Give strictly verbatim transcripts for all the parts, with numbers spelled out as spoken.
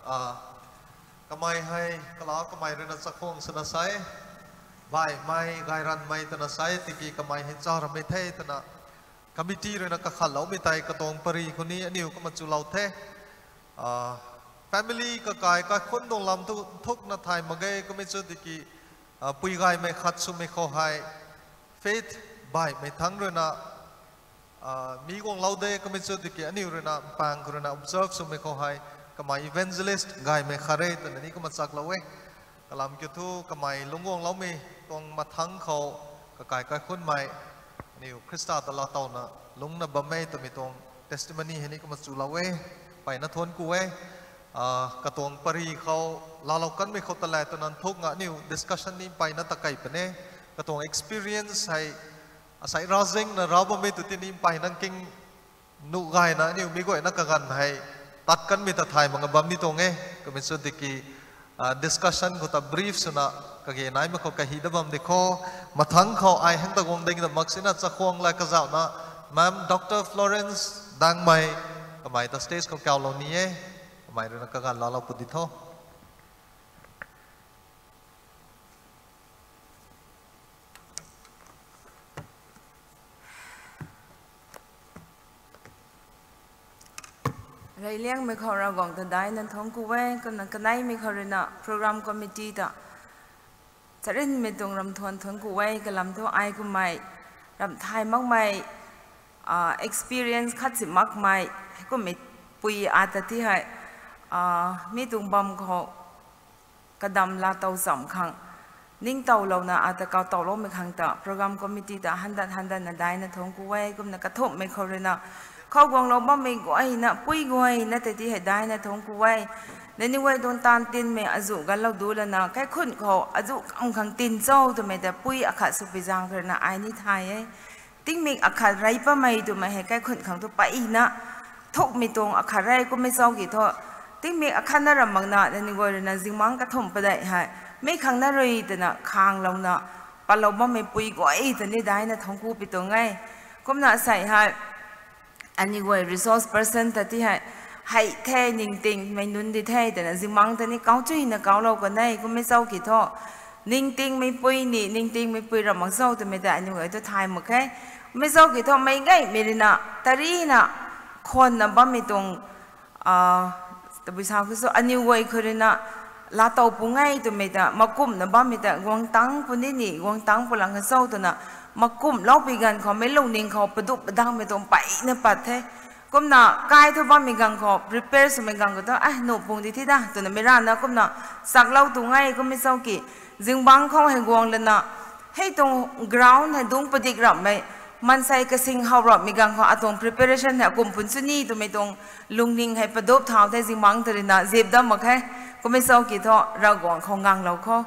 Kamei hei kalau kamei ruina chakhwang swna sa e, baihmei gayranmei twna sa e, tiki kamei hei cha ramei the twna committee ruina kakhatloumei tei katuang pary khou ni aniu kumna chulou the. Family kakai kaikhunc tuang lam thu nthukna thay mak ge, kummei chu tiki pui gaymei khat swmei khou hei faith baihmei thangc ruina mi guanglou de, kummei chu tiki aniu ruina mpang khou ruina observe swmei khou hei kamei evangelist gaymei khat re twna ni kumna chaklou e. Kalam kiu thu kamei lungc guangloumei tuang mathangc khou kakai kaikhunmei aniu Khrista ta laatowna lungcna bam e twmei tuang testimony hei ni kumna chulou e. Mpeyna thuanc ku e. Katuang pary khou laalou kanmei khou ta le twna nthukna aniu discussion ni mpeyna ta kei puni e. Katuang experience hei asei ravzingna rav bammei tu tini mpeyna king nuh gayna aniu mi guayna kaganv hei tat kanmei ta thay mak bam ni tuang e. Kummei chu tiki discussion khou ta brief swna kage naimei khou kahi da bam di kho. Mathangc khou ai hang ta guang ding ta mak sina chakhwang la kazauhna Ma'am Doctor Florence Dangmei, kamei ta stage khou kaulou ni e. Kamei ruina kaganv laalou pu di tho. Reyliangmei khou Ravguangc ta daihna thuanc ku e, kumna kaneimei khou ruina program committee ta charynmei tuang ramthuan thuanc ku e. Kalam thu ai kummei ramh thay makmei experience khat si makmei kummei pui ata ti hei mi tuang bam khou kadam laatow cham khang ningtowlouna ata kawtowloumei khang ta program committee ta handat handatna daihna thuanc ku e. Kumna kathumhmei khou ruina khou guanglou bammei guayna pui guayna tei ti hei daihna thuanc ku e. Nani guay tuang taanv tinmei azuh ganlou du lana kaikhunc khou azuh kam khang tin cho twmei ta pui akhat swpui zaeng khou ruina ai ni thay e. Tingmik akhat rey pamei twmei hei kaikhunc khang thu mpeyna thukmei tuang akhat rey kummei chau ki thu, tingmik akhatna ram makna nani guay ruina zingbangc kathumh padeih hei mi khang na rui twna khanglouna patlou bammei pui guay ta ni daihna thuanc ku pi tuang e. Kumna sei hei aniu guay resource person ta ti hei, hei the ningtingmei nunc di the twna zingbangc ta ni kau chuyna kaulou kan e. Kummei chau ki thu ningtingmei pui ni ningtingmei pui ram mak cho twmei ta aniu guay tu thay mak khe. Kummei chau ki thu meic gaymei ruina tarina khwanna bammei tuang tabui sa khou chu aniu guay khou ruina laatow pung e twmei ta makumhna bammei ta guang tangc puni ni guang tangc pu lang kha cho twna makumhloupui ganv khou meic lungning khou padup padangmei tuang mpeyna pat the. Kumna kai thu bammei ganv khou prepare swmei ganv khou thu ai nuh pung di thi da twna meic rana kumna chaklou tuang e. Kummei chau ki zingbangc khou hei guang lana hei tuang ground hei dungc padik rapmei maansei kasing how rapmei ganv khou atuang preparation hei akum pun chu ni twmei tuang lungning hei padup thau the. Zingbangc ta ruina zip dam mak khe. Kummei chau ki thu Ravguangc khou nganglou kho.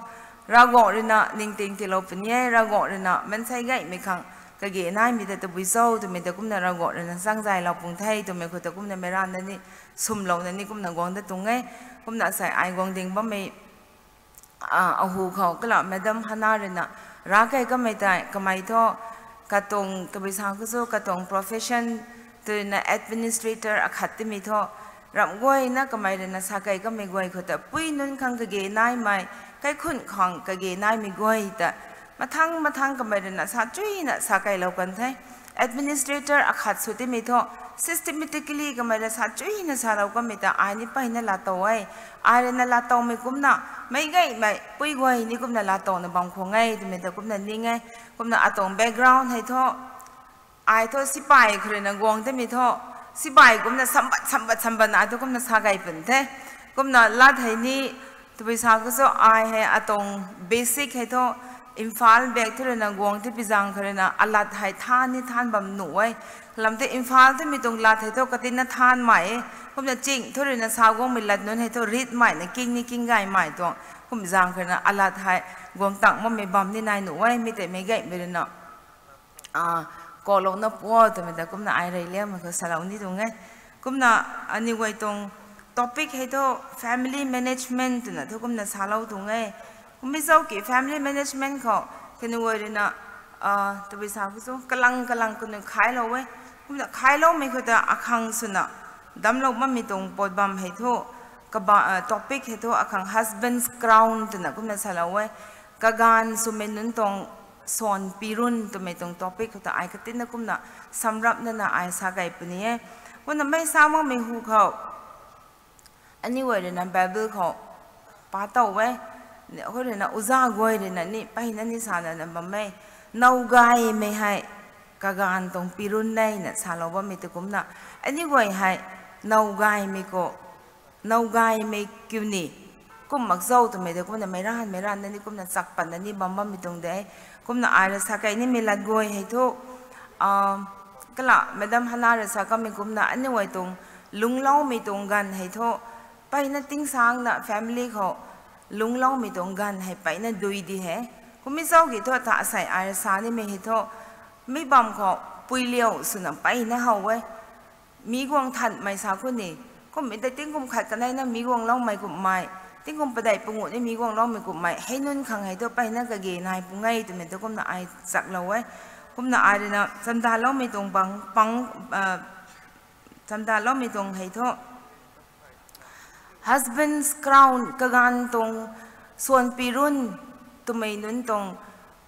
Ravguangc ruina ningting tiilou puni e. Ravguangc ruina maansei gaymei khang kage naimei ta tabui cho twmei ta kumna Ravguangc ruina changzaylou pung the twmei khou ta kumna meic rana ni swmlouna ni kumna guang da tuang e. Kumna sei ai guang ding bammei ahu khou kala Madam Hana ruina rav kei kamei tei kamei thu katuang tabui sa khou chu katuang profession twna administrator akhat timei thu ramh guayna kamei ruina sa kei kamei guay khou ta pui nunc khang kage naimei, kaikhunc khang kage naimei guay ta mathangc mathangc kamei ruina sa chuyna sa keilou kan the. Administrator akhat sw timei thu systematically kamei rui sa chuyna salou kamei ta ai ni mpeyna laatow e. Ai ruina laatowmei kumna meic gaymei pui guay ni kumna laatowna bam khwan e twmei ta kumna ning e. Kumna atuang background hei thu ai thu sipai khou ruina guang timei thu sipai kumna sambat sambat sambatna ai thu kumna sa kei pun the. Kumna lat hei ni tabui sa khou chu ai hei atuang basic hei thu Imphal bak thu ruina guang ti pi zaeng khou ruina alat hei than ni than bam nuh e. Kalam tei Imphal twmei tuang lat hei thu katina than mai e. Kumna ching thu ruina sa guangmei lat nunc hei thu rit maina king ni king gaymei tuang kum zaeng khou ruina alat hei guang tang makmei bam ni nai nuh e. Mi tei meic gaymei ruina kolouna pu twmei ta kumna ai reyliangmei khou salou ni tuang e. Kumna aniu guay tuang topic hei thu family management twna thu kumna salou tuang e. Kummei chau ki family management khou kaniw guay ruina tabui sa khou chu kalang kalang kaniw khailou e. Kumna khailoumei khou ta akhang swna damclou bammei tuang pat bam hei thu Kaba, topic hei thu akhang husband's crown twna kumna salou e. Kaganv swmei nunc tuang swan pirun twmei tuang topic khou ta ai katinna kumna samrap nana ai sa kei puni e. Kumna mei sa makmei hu khou aniu guay ruina Bible khou pa tow e. Khou ruina uza guay ruina ni pahina ni sa nana bam e. Now gaymei hei kaganv tuang pirun e na salou bammei tu kumna, aniu guay hei now gaymei khou now gaymei kiu ni kum mak zau twmei de kumna meic ranmei ranna ni kumna chak patna ni bam bammei tuang de. Kumna ai rui sa kei nimei lat guay hei thu, kala Madam Hana rui sa kamei kumna aniu guay tuang lungcloumei tuang ganv hei thu, peyna tingsangna family khou lungcloumei tuang ganv hei peyna dui di he. Kummei zauki thu ta asei ai rui sa nimei hei thu, mi bam khou pui liau swna peyna how e. Mi guang thanmei sa khou ni, kummei tei tingkum khat kaneina mi guangloumei kummei, tingkum padeih panguh ni mi guangloumei kummei hei nunc khang hei thu peyna kage nai pung e twmei tu kumna ai chaklou e. Kumna ai ruina chamdaloumei tuang pang, pang, chamdaloumei tuang hei thu, husband's crown, kaganv tuang swan pirun, twmei nunc tuang,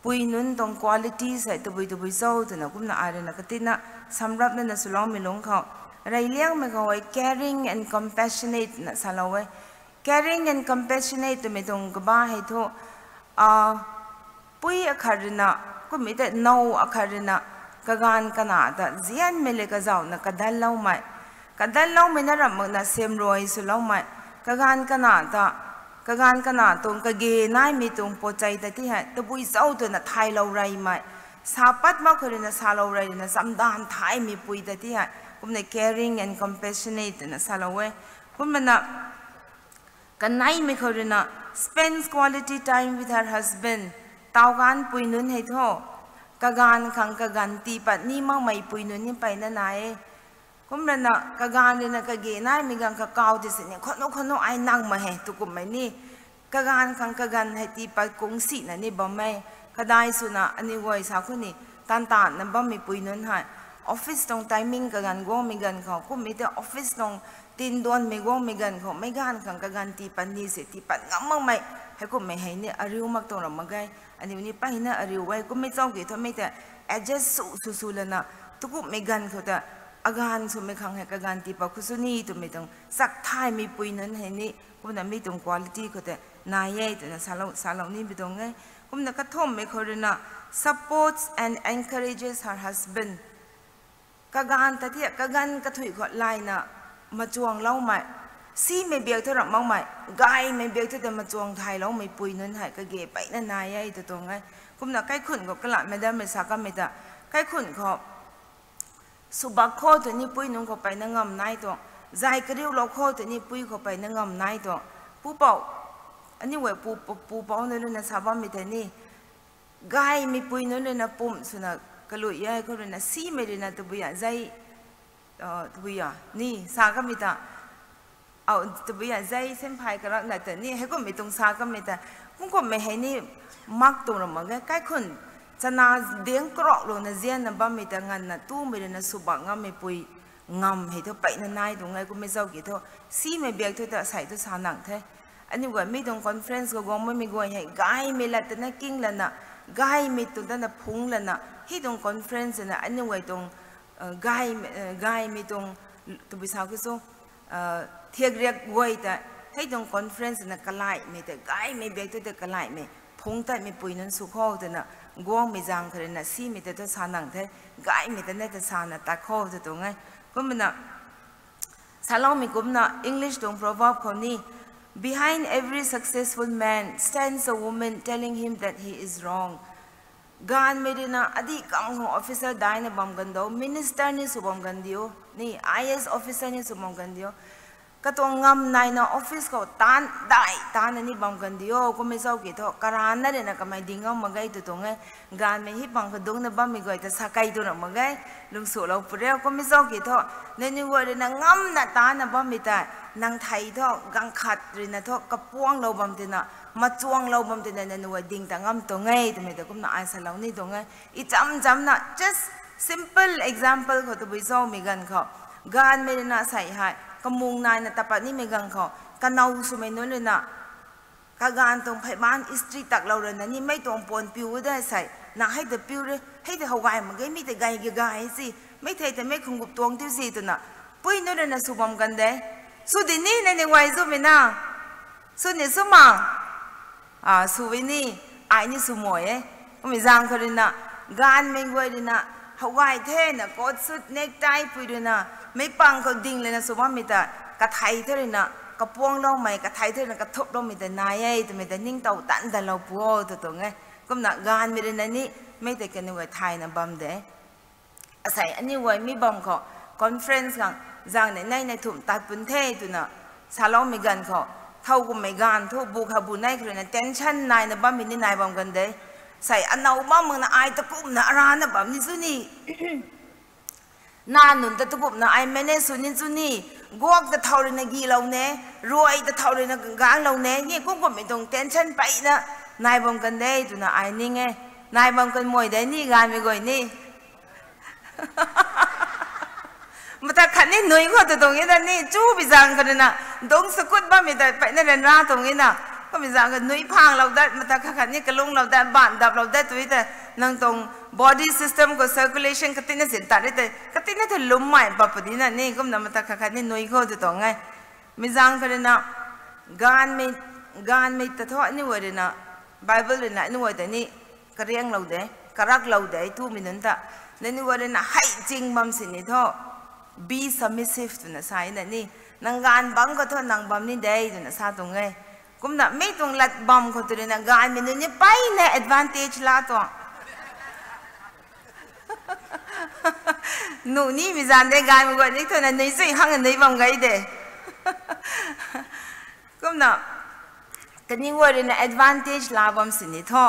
pui nunc tuang qualities hei tabui tabui cho twna kumna ai ruina katinna samrap nana swloumei lungc khou, reyliangmei khou hei caring and compassionate na salou e. Caring and compassionate twmei tuang kaba hei thu, pui akhat ruina, kummei tei now akhat ruina, kaganv kana ta zianmei le kazauhna kadanloumei, kadanloumei na ramh makna semruai swloumei, kaganv kana ta, kaganv kana tuang kage naimei tuang pochei ta ti hei tabui cho twna thaylou reymei, sa pat mak khou ruina salou rey ruina chamdanv thaymei pui ta ti hei kumna caring and compassionate twna salou e. Kumna kaneimei khou ruina, spends quality time with her husband. Tauganv pui nunc hei thu, kaganv khang kaganv tii pat ni makmei pui nunc ni peyna nai e. Kumrana kaganv ruina kage naimei ganv kakau ti sini khou nu khou nu ai nang mak he tu kummei ni, kaganv khang kaganv hei tii pat kung sina ni bam e. Kadai swna aniu guay sa khou ni, tan tanna bammei pui nunc hei, office tuang timing kaganv guangmei ganv khou kummei tei office tuang tinduanmei guangmei ganv khou meic ganv khang kaganv tii pat ni se tii pat ngam makmei, heikummei hei ni ariu mak tuang ram mak ge. Aniu ni peyna ariu e, kummei chauki thumei tei adjust sw sw sw lana, tukumhmei ganv khou ta, aganv swmei khang hei kaganv tii pat khou sw ni twmei tuang chak thaymei pui nunc hei ni, kumna mi tuang quality khou tei nai e twna salou, salou nimei tuang e. Kumna kathumhmei khou ruina, supports and encourages her husband. Kaganv ta ti, kaganv kathuic khou layna machuangloumei, simei biak thu ramh makmei, gaymei biak thu tei machuang thayloumei pui nunc hei kage peyna nai e tw tuang e. Kumna kaikhunc khou kala madam mei sa kammei ta, kaikhunc khou swbak khou tw ni pui nunc khou peyna ngam nai tuang, zay kariulou khou tw ni pui khou peyna ngam nai tuang. Pupouc, aniu guay pu, pu, pupouc nunc ruina sa bammei tei ni, gaymei pui nunc ruina pumh swna kalui e, khou ruina simei ruina tabui a zay, tabui a ni sa kamei ta, au, tabui a zay simphay karak na ta ni, heikummei tuang sa kamei ta, kum kummei hei ni mak tuang ram mak ge, kaikhunc chana ding karak louna zianna bammei ta nganvna tumei ruina swbak ngammei pui ngam hei thu peyna nai tuang e, kummei chauki thu, simei biak thu ta sei thu sa nang the. Aniu guay mi tuang conference khou guang makmei guay hei gaymei lat tana king lana, gaymei tuang tana phungc lana, hei tuang conference na aniu guay tuang, gaymei, gaymei tuang, tabui sa khou sw, thiakriak guay ta, hei tuang conference na kalaimei tei gaymei biak thu tei kalaimei phungc tatmei pui nunc sw khou twna, guangmei zaeng khou ruina simei tei thu sa nang the, gaymei tana ta sana tat khou tw tuang e. Kumna, saloumei kumna English tuang proverb khou ni, Behind every successful man stands a woman telling him that he is wrong. Gaanvmei ruina adih kam khang officer daina bam kan diu, minister ni sw bam kan diu, ni I A S officer ni sw bam kan diu, katuang ngam naina office khou taanv dai taanna ni bam kan diu, kummei chauki thu karana ruina kamei ding ngam mak ge tw tuang e. Gaanvmei hei pang khou dungcna bammei guay ta sa kei tw ram mak ge, lungsuhlou pureu, kummei chauki thu, nangniw guay ruina ngamna taanna bammei tei, nang thei thu, ganv khat ruina thu kapuanglou bam tina, machuanglou bam tina nangniw guay ding ta ngam tuang e twmei ta kumna ai salou ni tuang e. I cham chamna just simple example khou tabui chamei ganv khou, gaanvmei ruina sei hei kamung naina tapat nimei ganv khou, kanow swmei nunc rui na, kaganv tuang pheyban history taklou rui na ni mei tuang puan piu de sei, na hei ta piu re, hei ta how gay mak ge, mi ta gay ge gay si, mei thei ta mei khungup tuang tiu si twna, pui nunc rui na sw bam kan de. Sw di ni, nai ni guay zumei na. Sw ni sw ma. A, sw e ni, ai ni sw mo e. Kummei zaeng khou rui na, gaanvmei guay rui na, how gay the na, coat suit, necktie pui rui na, meic pang khou ding lana sw bammei ta, kathei the rui na, kapuangloumei, kathei the rui na, kathuploumei ta nai e, twmei ta ningtow tan dalou pu o, tw tuang e. Kumna gaanvmei rui na ni, mei tei kaniw guay thayna bam de. Asei aniu guay mi bam khou, conference khang, zaeng nei nei nei thumh tat pun the twna, saloumei ganv khou, thow kummei gaanv thu bu kha bu nei kha rui na tension naina bammei ni nai bam kan de. Sei anow bam mak na ai ta kumna arana bam ni chu ni. Na nunc ta tu kumna ai manage sw ni chu ni. Guak ta thow rui na gilou ne, ruai ta thow rui na ganglou ne, ni kum kummei tuang tension peyna nai bam kan de twna ai ning e. Nai bam kan mei de ni, gaanvmei guay ni. Mata khat ni nui khou tu tuang e na ni, chu bi zaeng kha rui na, dungc sakut bammei ta peyna ryanra tuang e na. Kummei zaeng kha nui phanglou dat, mata khat khat ni kalunglou dat, baanv daplou dat tu e ta, nang tuang body system khou circulation katina sin tat e ta, katina thu lummei pa pudi na ni, kumna mata khat khat ni nui khou tu tuang e. Mi zaeng kha rui na, gaanvmei, gaanvmei ta thu aniu guay rui na, Bible rui na aniu guay ta ni, karianglou de, karaklou de twmei nunc ta, naniu guay rui na hei ching bam sini thu, be submissive twna sa e na ni, nang gaanv bam khou thu nang bam ni de twna sa tuang e. Kumna mei tuang lat bam khou tu rui na gaanvmei nunc ni peyna advantage la tuang. Nu ni mi zan de, gaanvmei guay ni twna nui chui hang nui bam gay de. Kumna, kaniw guay rui na advantage la bam sini thu,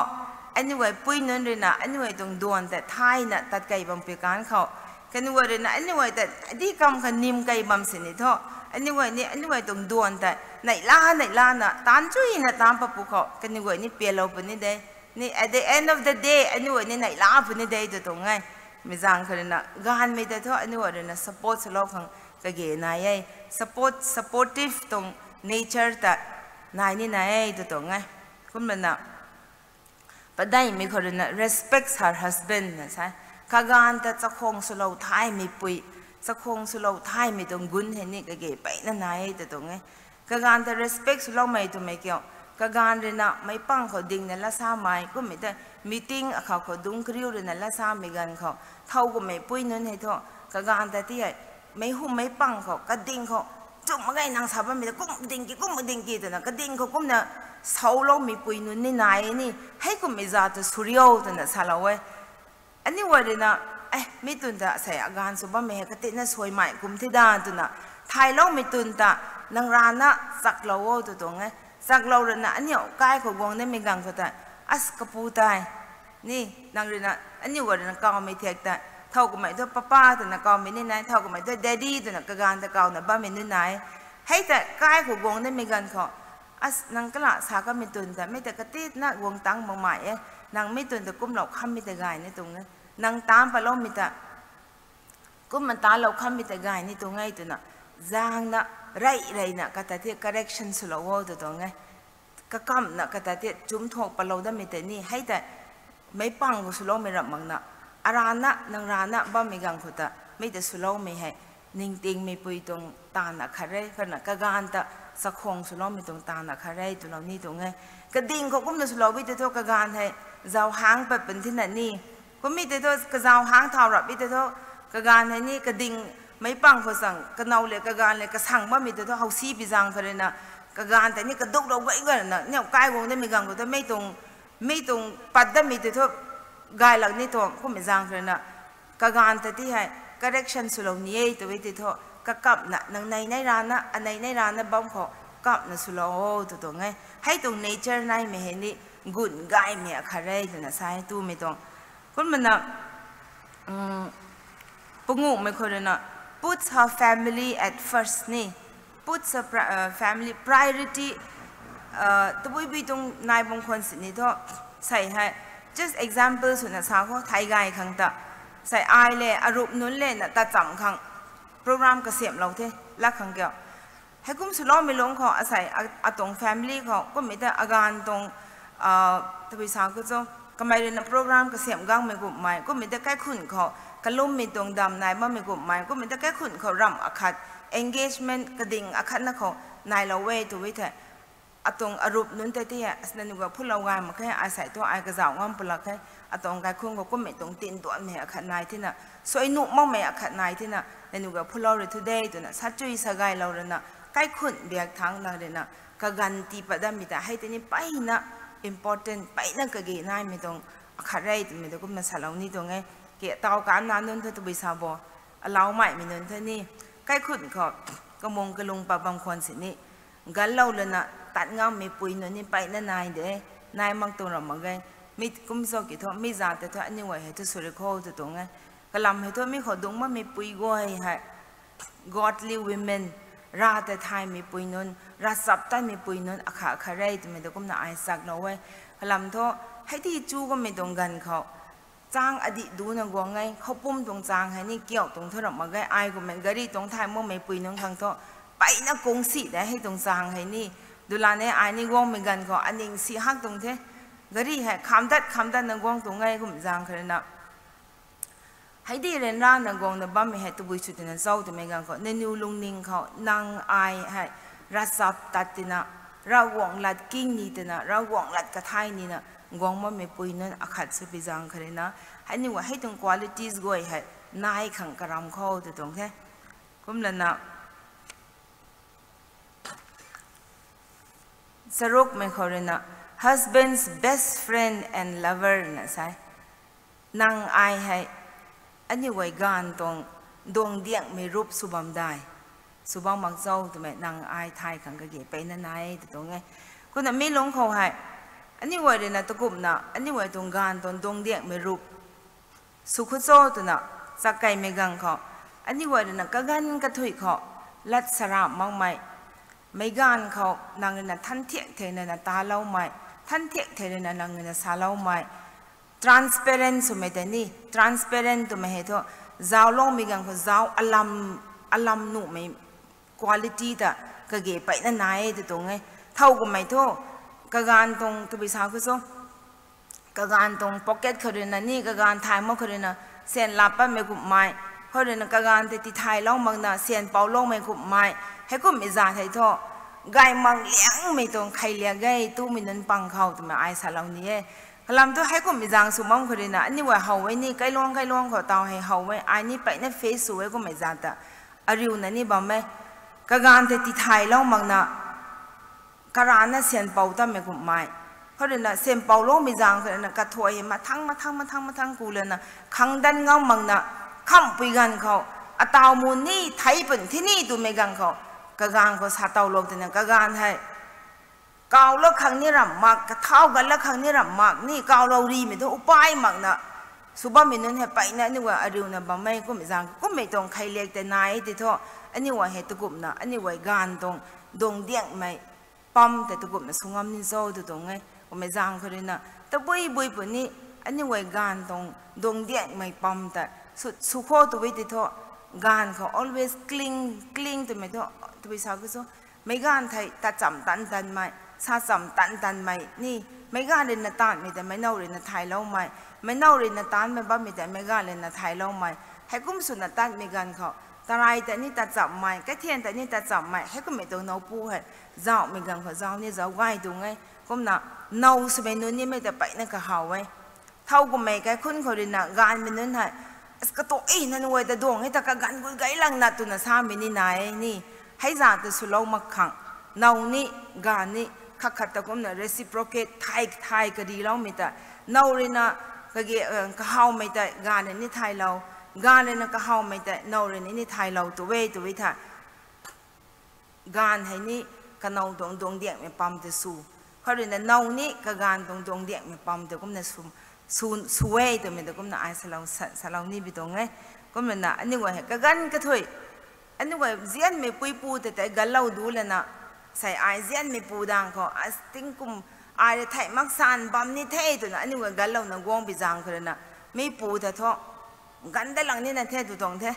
aniu guay pui nunc rui na aniu guay tuang duan ta thayna tat key bam pi kan khou, kaniw guay rui na aniu guay ta di kam kha nim key bam sini thu, aniu guay ni aniu guay tuang duan ta neihla neihlana taanc chuyna taanc pa pu khou kaniw guay ni pialou puni de. Ni at the end of the day aniu guay ni neihla puni de tu tuang e. Mi zaeng kha rui na gaanvmei ta thu aniu guay rui na support swlou khang kage nai e. Support, supportive tuang nature ta nai ni nai e tu tuang e. Kumna na, padeihmei khou rui na respects her husband na sa e. Kaganv ta chakhwang swlou thaymei pui, chakhwang swlou thaymei tuang gun hei ni kage peyna nai e tu tuang e. Kaganv ta respect swloumei twmei kiu, kaganv rui na meic pang khou dingna lat samei, kummei ta meeting akhou khou dungc kariu rui na lat samei ganv khou, thow kummei pui nunc hei thu, kaganv ta ti hei, meic hum meic pang khou, kading khou, chum mak ge nang sa bammei ta kum ding ki, kum ding ki twna, kading khou kumna, sawloumei pui nunc ni nai e ni, hei kummei za ta sw rio twna salou e. Aniu guay rui na, e, mi twn ta sei agaanv sw bammei hei katina suaimei kum thi da twna, thayloumei twn ta, nang rana chaklou o tu tuang e. Chaklou rui na aniu kai khou guang nimei ganv khou ta, as kapu tei, ni, nang rui na, aniu guay rui na kawmei thiak ta, thow kummei thu papa twna kawmei ni nai, thow kummei thu daddy twna kaganv ta kawna bammei nunc nai. Hei ta kai khou guang nimei ganv khou, as nang kala sa kamei twn ta, mei ta katitna guang tang makmei e, nang mi twn ta kumlou khammei ta gay ni tuang e, nang taanc paloumei ta, kumna taanclou khammei ta gay ni tuang e twna, zaengna, rey reyna kata thi correction swlou o tu tuang e. Kakamna kata thi chumthuak palou datmei tei ni, hei tei, meic pang khou swloumei ram makna, arana, nang rana bammei ganv khou ta, mei ta swloumei hei, ningtingmeipui tuang taanv akhat re, kana kaganv ta, chakhwang swloumei tuang taanv akhat re, twlou ni tuang e. Kading khou kumna swlou bi tei thu kaganv hei, zauc hang pat pun thina ni. Kummei tei thu kazauc hang thau rap bi tei thu, kaganv hei ni kading meic pang khou sang, kanow le kaganv le kasang bammei tei thu howsi pi zaeng kha rui na, kaganv tei ni kaduklou gay gay na, niw kai guang datmei ganv khou ta mei tuang, mei tuang pat datmei tei thu, gay lak ni tuang, kummei zaeng kha rui na, kaganv ta ti hei, correction swlou ni e tw e tei thu, kakamna, nang nei nei rana, anei nei rana bam khou, kamna swlou o tu tuang e. Hei tuang nature naimei hei ni, gun gaymei akhat re twna sa e twmei tuang. Kumna na, panguhmei khou rui na, puts her family at first ni, puts her pri-, uh, family priority, uh, tabui bui tuang nai bam khwan sini thu, sei hei, just example swna sa khou, thei gay khang ta, sei ai le, arup nunc le na tacham khang, program kasiamhlou the, lak khang kiu. Heikum swloumei lungc khou asei atuang family khou kummei ta aganv tuang, tabui sa khou cho, kamei ruina program kasiamh gangmei kummei kummei ta kaikhunc khou kalummei tuang dam nai bammei kummei kummei ta kaikhunc khou ramh akhat, engagement kading akhatna khou nailou e tw e thei, atuang arup nunc tei ti hei nangniw guay phulou gay mak khe, asei thu ai kazauh ngam pulak khe. Atuang kaikhunc khou kummei tuang tinduanmei akhat nai thena, suai nuh makmei akhat nai thena nangniw guay phulou rui thu de twna sachui sagaylou ruina, kaikhunc biak thangc nang ruina kaganv tii pat dammei ta hei tei ni mpeyna important, mpeyna kage naimei tuang akhat re twmei ta kumna salou ni tuang e. Ke taw kanna nunc thu tabui sa bo, alaumeimei nunc thu ni kaikhunc khou kamung kalung pat bam khwan sini, ganlou lana tat ngammei pui nunc ni mpeyna nai de, nai mak tuang ram mak ge. Mi kum cho ki thu mi zat tei thu aniu guay hei thu sw ri kho tw tuang e. Kalam hei thu mi khou dungc makmei pui guay hei godly women, Rav ta thaymei pui nunc, ravchaptatmei pui nunc akhat akhat re twmei ta kumna ai chaklou e. Kalam thu hei ti chu kummei tuang ganv khou chang adih duna guang e, khoupum tuang chang hei ni kiu tuang thu ram mak ge. Ai kummei gari tuang thay makmei pui nunc khang thu mpeyna kungsi de hei tuang chang hei ni. Dula ne ai ni guangmei ganv khou aning si hak tuang the. Gari hei kham dat kham datna guang tuang e kum zaeng kha ruina. Hei di ryanrana guangna bammei hei tabui sw twna cho twmei ganv khou nangniw lungning khou nang ai hei ravchaptat tina, Ravguangc lat king ni tina, Ravguangc lat kathai nina guang makmei pui nunc akhat sw pi zaeng kha ruina, hei ni guay hei tuang qualities guay hei nai khang karam khou tw tuang the. Kumlana charukmei khou ruina, husband's best friend and lover na sa e. Nang ai hei aniu guay ganv tuang duangdiangmei rup sw bam dai, sw bam mak cho twmei nang ai thay khang kage mpeyna nai tw tuang e. Kumna mi lungc khou hei aniu guay ruina takumna aniu guay tuang ganv tuang duangdiangmei rup sw khou cho twna chakkeimei ganv khou aniu guay ruina kaganv kathuic khou lat saramh makmei, meic ganv khou nang ruina thanthiak thei ruina taloumei, thanthiak thei ruina nang ruina saloumei, transparent swmei tei ni, transparent twmei hei thu zaucloumei ganv khou zauc alam, alam nuhmei quality ta kage mpeyna nai tw tuang e. Thow kummei thu kaganv tuang tabui sa khou cho, kaganv tuang pocket khou ruina ni kaganv thay mak khou ruina syan lap patmei kummei, khou ruina kaganv tei tithaylou makna syan pouloumei kummei, heikummei zat hei thu gay mang liangmei tuang kheiliak ge twmei nunc pang khou twmei ai salou ni e. Kalam thu heikummei zaeng sw bam khou ruina aniu guay how e ni, kailuang kailuang khou taw hei how e, ai ni mpeyna face sw e kummei zat ta ariuna ni bam e. Kaganv tei tithaylou makna karana syan pou tatmei kummei, khou ruina syan pouloumei zaeng khou ruina kathuay hei mathang mathang mathang mathang ku lana khang dan ngam makna khampui ganv khou ataw mu ni thei pun thi ni twmei ganv khou kaganv khou sa towlou twna kaganv hei kawlou khang ni ram mak, kathau ganlou khang ni ram mak ni kawlou rimei thu upai makna sw bammei nunc hei mpeyna aniu guay ariuna bam e. Kummei zaeng kummei tuang kheiliak tei nai tei thu aniu guay hei takumna aniu guay ganv tuang duangdiangmei pam tei takumna sw ngam ni cho tw tuang e. Kummei zaeng khou ruina tabui bui puni aniu guay ganv tuang duangdiangmei pam ta sw, sw khou tw e tei thu ganv khou always cling, cling twmei thu tabui sa khou cho, meic ganv thei tat cham tan tanmei, sa cham tan tanmei ni, meic ganv ruina tanmei tei meic now ruina thayloumei, meic now ruina tanmei bammei tei meic ganv ruina thayloumei, heikum swna tanmei ganv khou tarai ta ni tat chammei, kaithian ta ni tat chammei, heikummei tuang nowpu hei zauhmei ganv khou zauh ni zauc gay tuang e. Kumna now swmei nunc nimei ta mpeyna kahaw e. Thow kummei kaikhunc khou ruina ganvmei nunc hei katuang e nangniw guay ta duang e ta kaganv gut gay langna twna samei ni nai e ni. Hei zat ta swlou mak khang now ni, ganv ni khat khat ta kumna reciprocate thay thay kariloumei ta, now ruina kage, kahawmei tei ganv rui ni thaylou, ganv ruina kahawmei tei now rui ni thaylou tw e tw e tha. Ganv hei ni kanow tuang duangdiangmei pam tei sw, khou ruina now ni kaganv tuang duangdiangmei pam tei kumna sw, sw, sw e twmei ta kumna ai salou, sa, salou ni bi tuang e. Kumna aniu guay hei kaganv kathuic, aniu guay zianmei puipu tei tei ganlou du lana, sei ai zianmei pu dang khou, a, tingkum ai rui thei maksan bam ni the twna aniu guay ganlouna guang bi zaeng khou ruina, mi pu ta thu ganv dat lang nina the tw tuang the.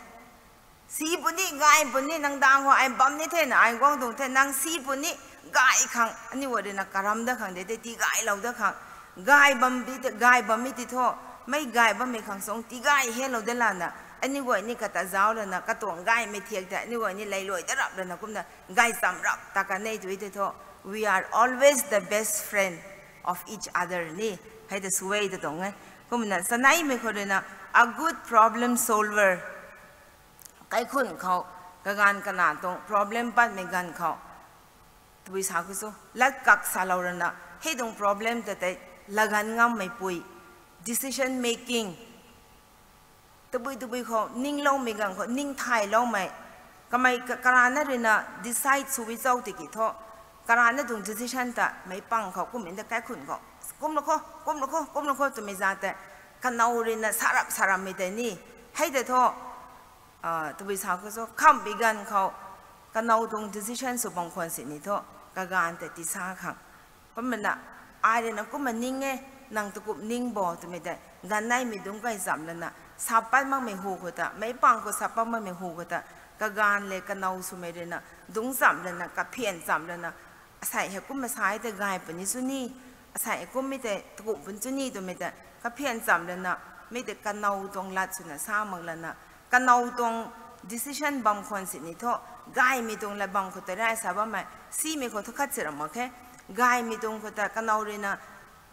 Si puni, gay puni, nang dang khou ai bam ni the na, ai guang tuang the, nang si puni, gay khang, aniu guay rui na karam dat khang de, de tigaylou dat khang, gay bam bi te, gay bam mi ti thu, mei gay bammei khang sung tigay helou dat lana, aniu guay ni kata zauc lana, katuang gaymei thiak te, aniu guay ni leiluai dat rap lana, kumna gay cham rap ta kan e tu te thu, we are always the best friend of each other ni, hei ta sw e ta tuang e. Kumna saneimei khou rui na, a good problem solver. Kaikhun khou, kaganv kana tuang problem patmei ganv khou, tabui sa khou sw, lat kak salou rana, hei tuang problem ta tei, laganv ngammeipui, decision making, tabui tabui khou, ningloumei ganv khou, ningthayloumei, kamei ka-, karana rui na decide sw e chau tiki thu, karana tuang decision ta, meic pang khou, kum in de kaikhun khou, kumlou kho, kumlou kho, kumlou kho twmei za tei, kanow rui na sarap sarammei tei ni, hei tei thu, tabui sa khou sw, khamhbi ganv khou, kanow tuang decision sw bam khwan sini thu, kaganv tei tisa khang. Kumna, ai rui na kumna ning e, nang ta kum ning bo twmei tei, ganv neimei dungc kai chamv lana, sa pat makmei hu khou ta, meic pang khou sa pat makmei hu khou ta, kaganv le kanow swmei rui na, dungc chamv lana, kaphian chamv lana, asei hei kumna sa e tei gay puni sw ni, asei hei kummei tei takum puni sw ni twmei tei, kaphian chamv lana, mei tei kanow tuang lat swna sa mak lana, kanow tuang decision bam khwan sini thu, gaymei tuang lat bam khou tei rai sa bammei, simei khou thu khat si ram mak khe, gaymei tuang khou ta kanow rui na,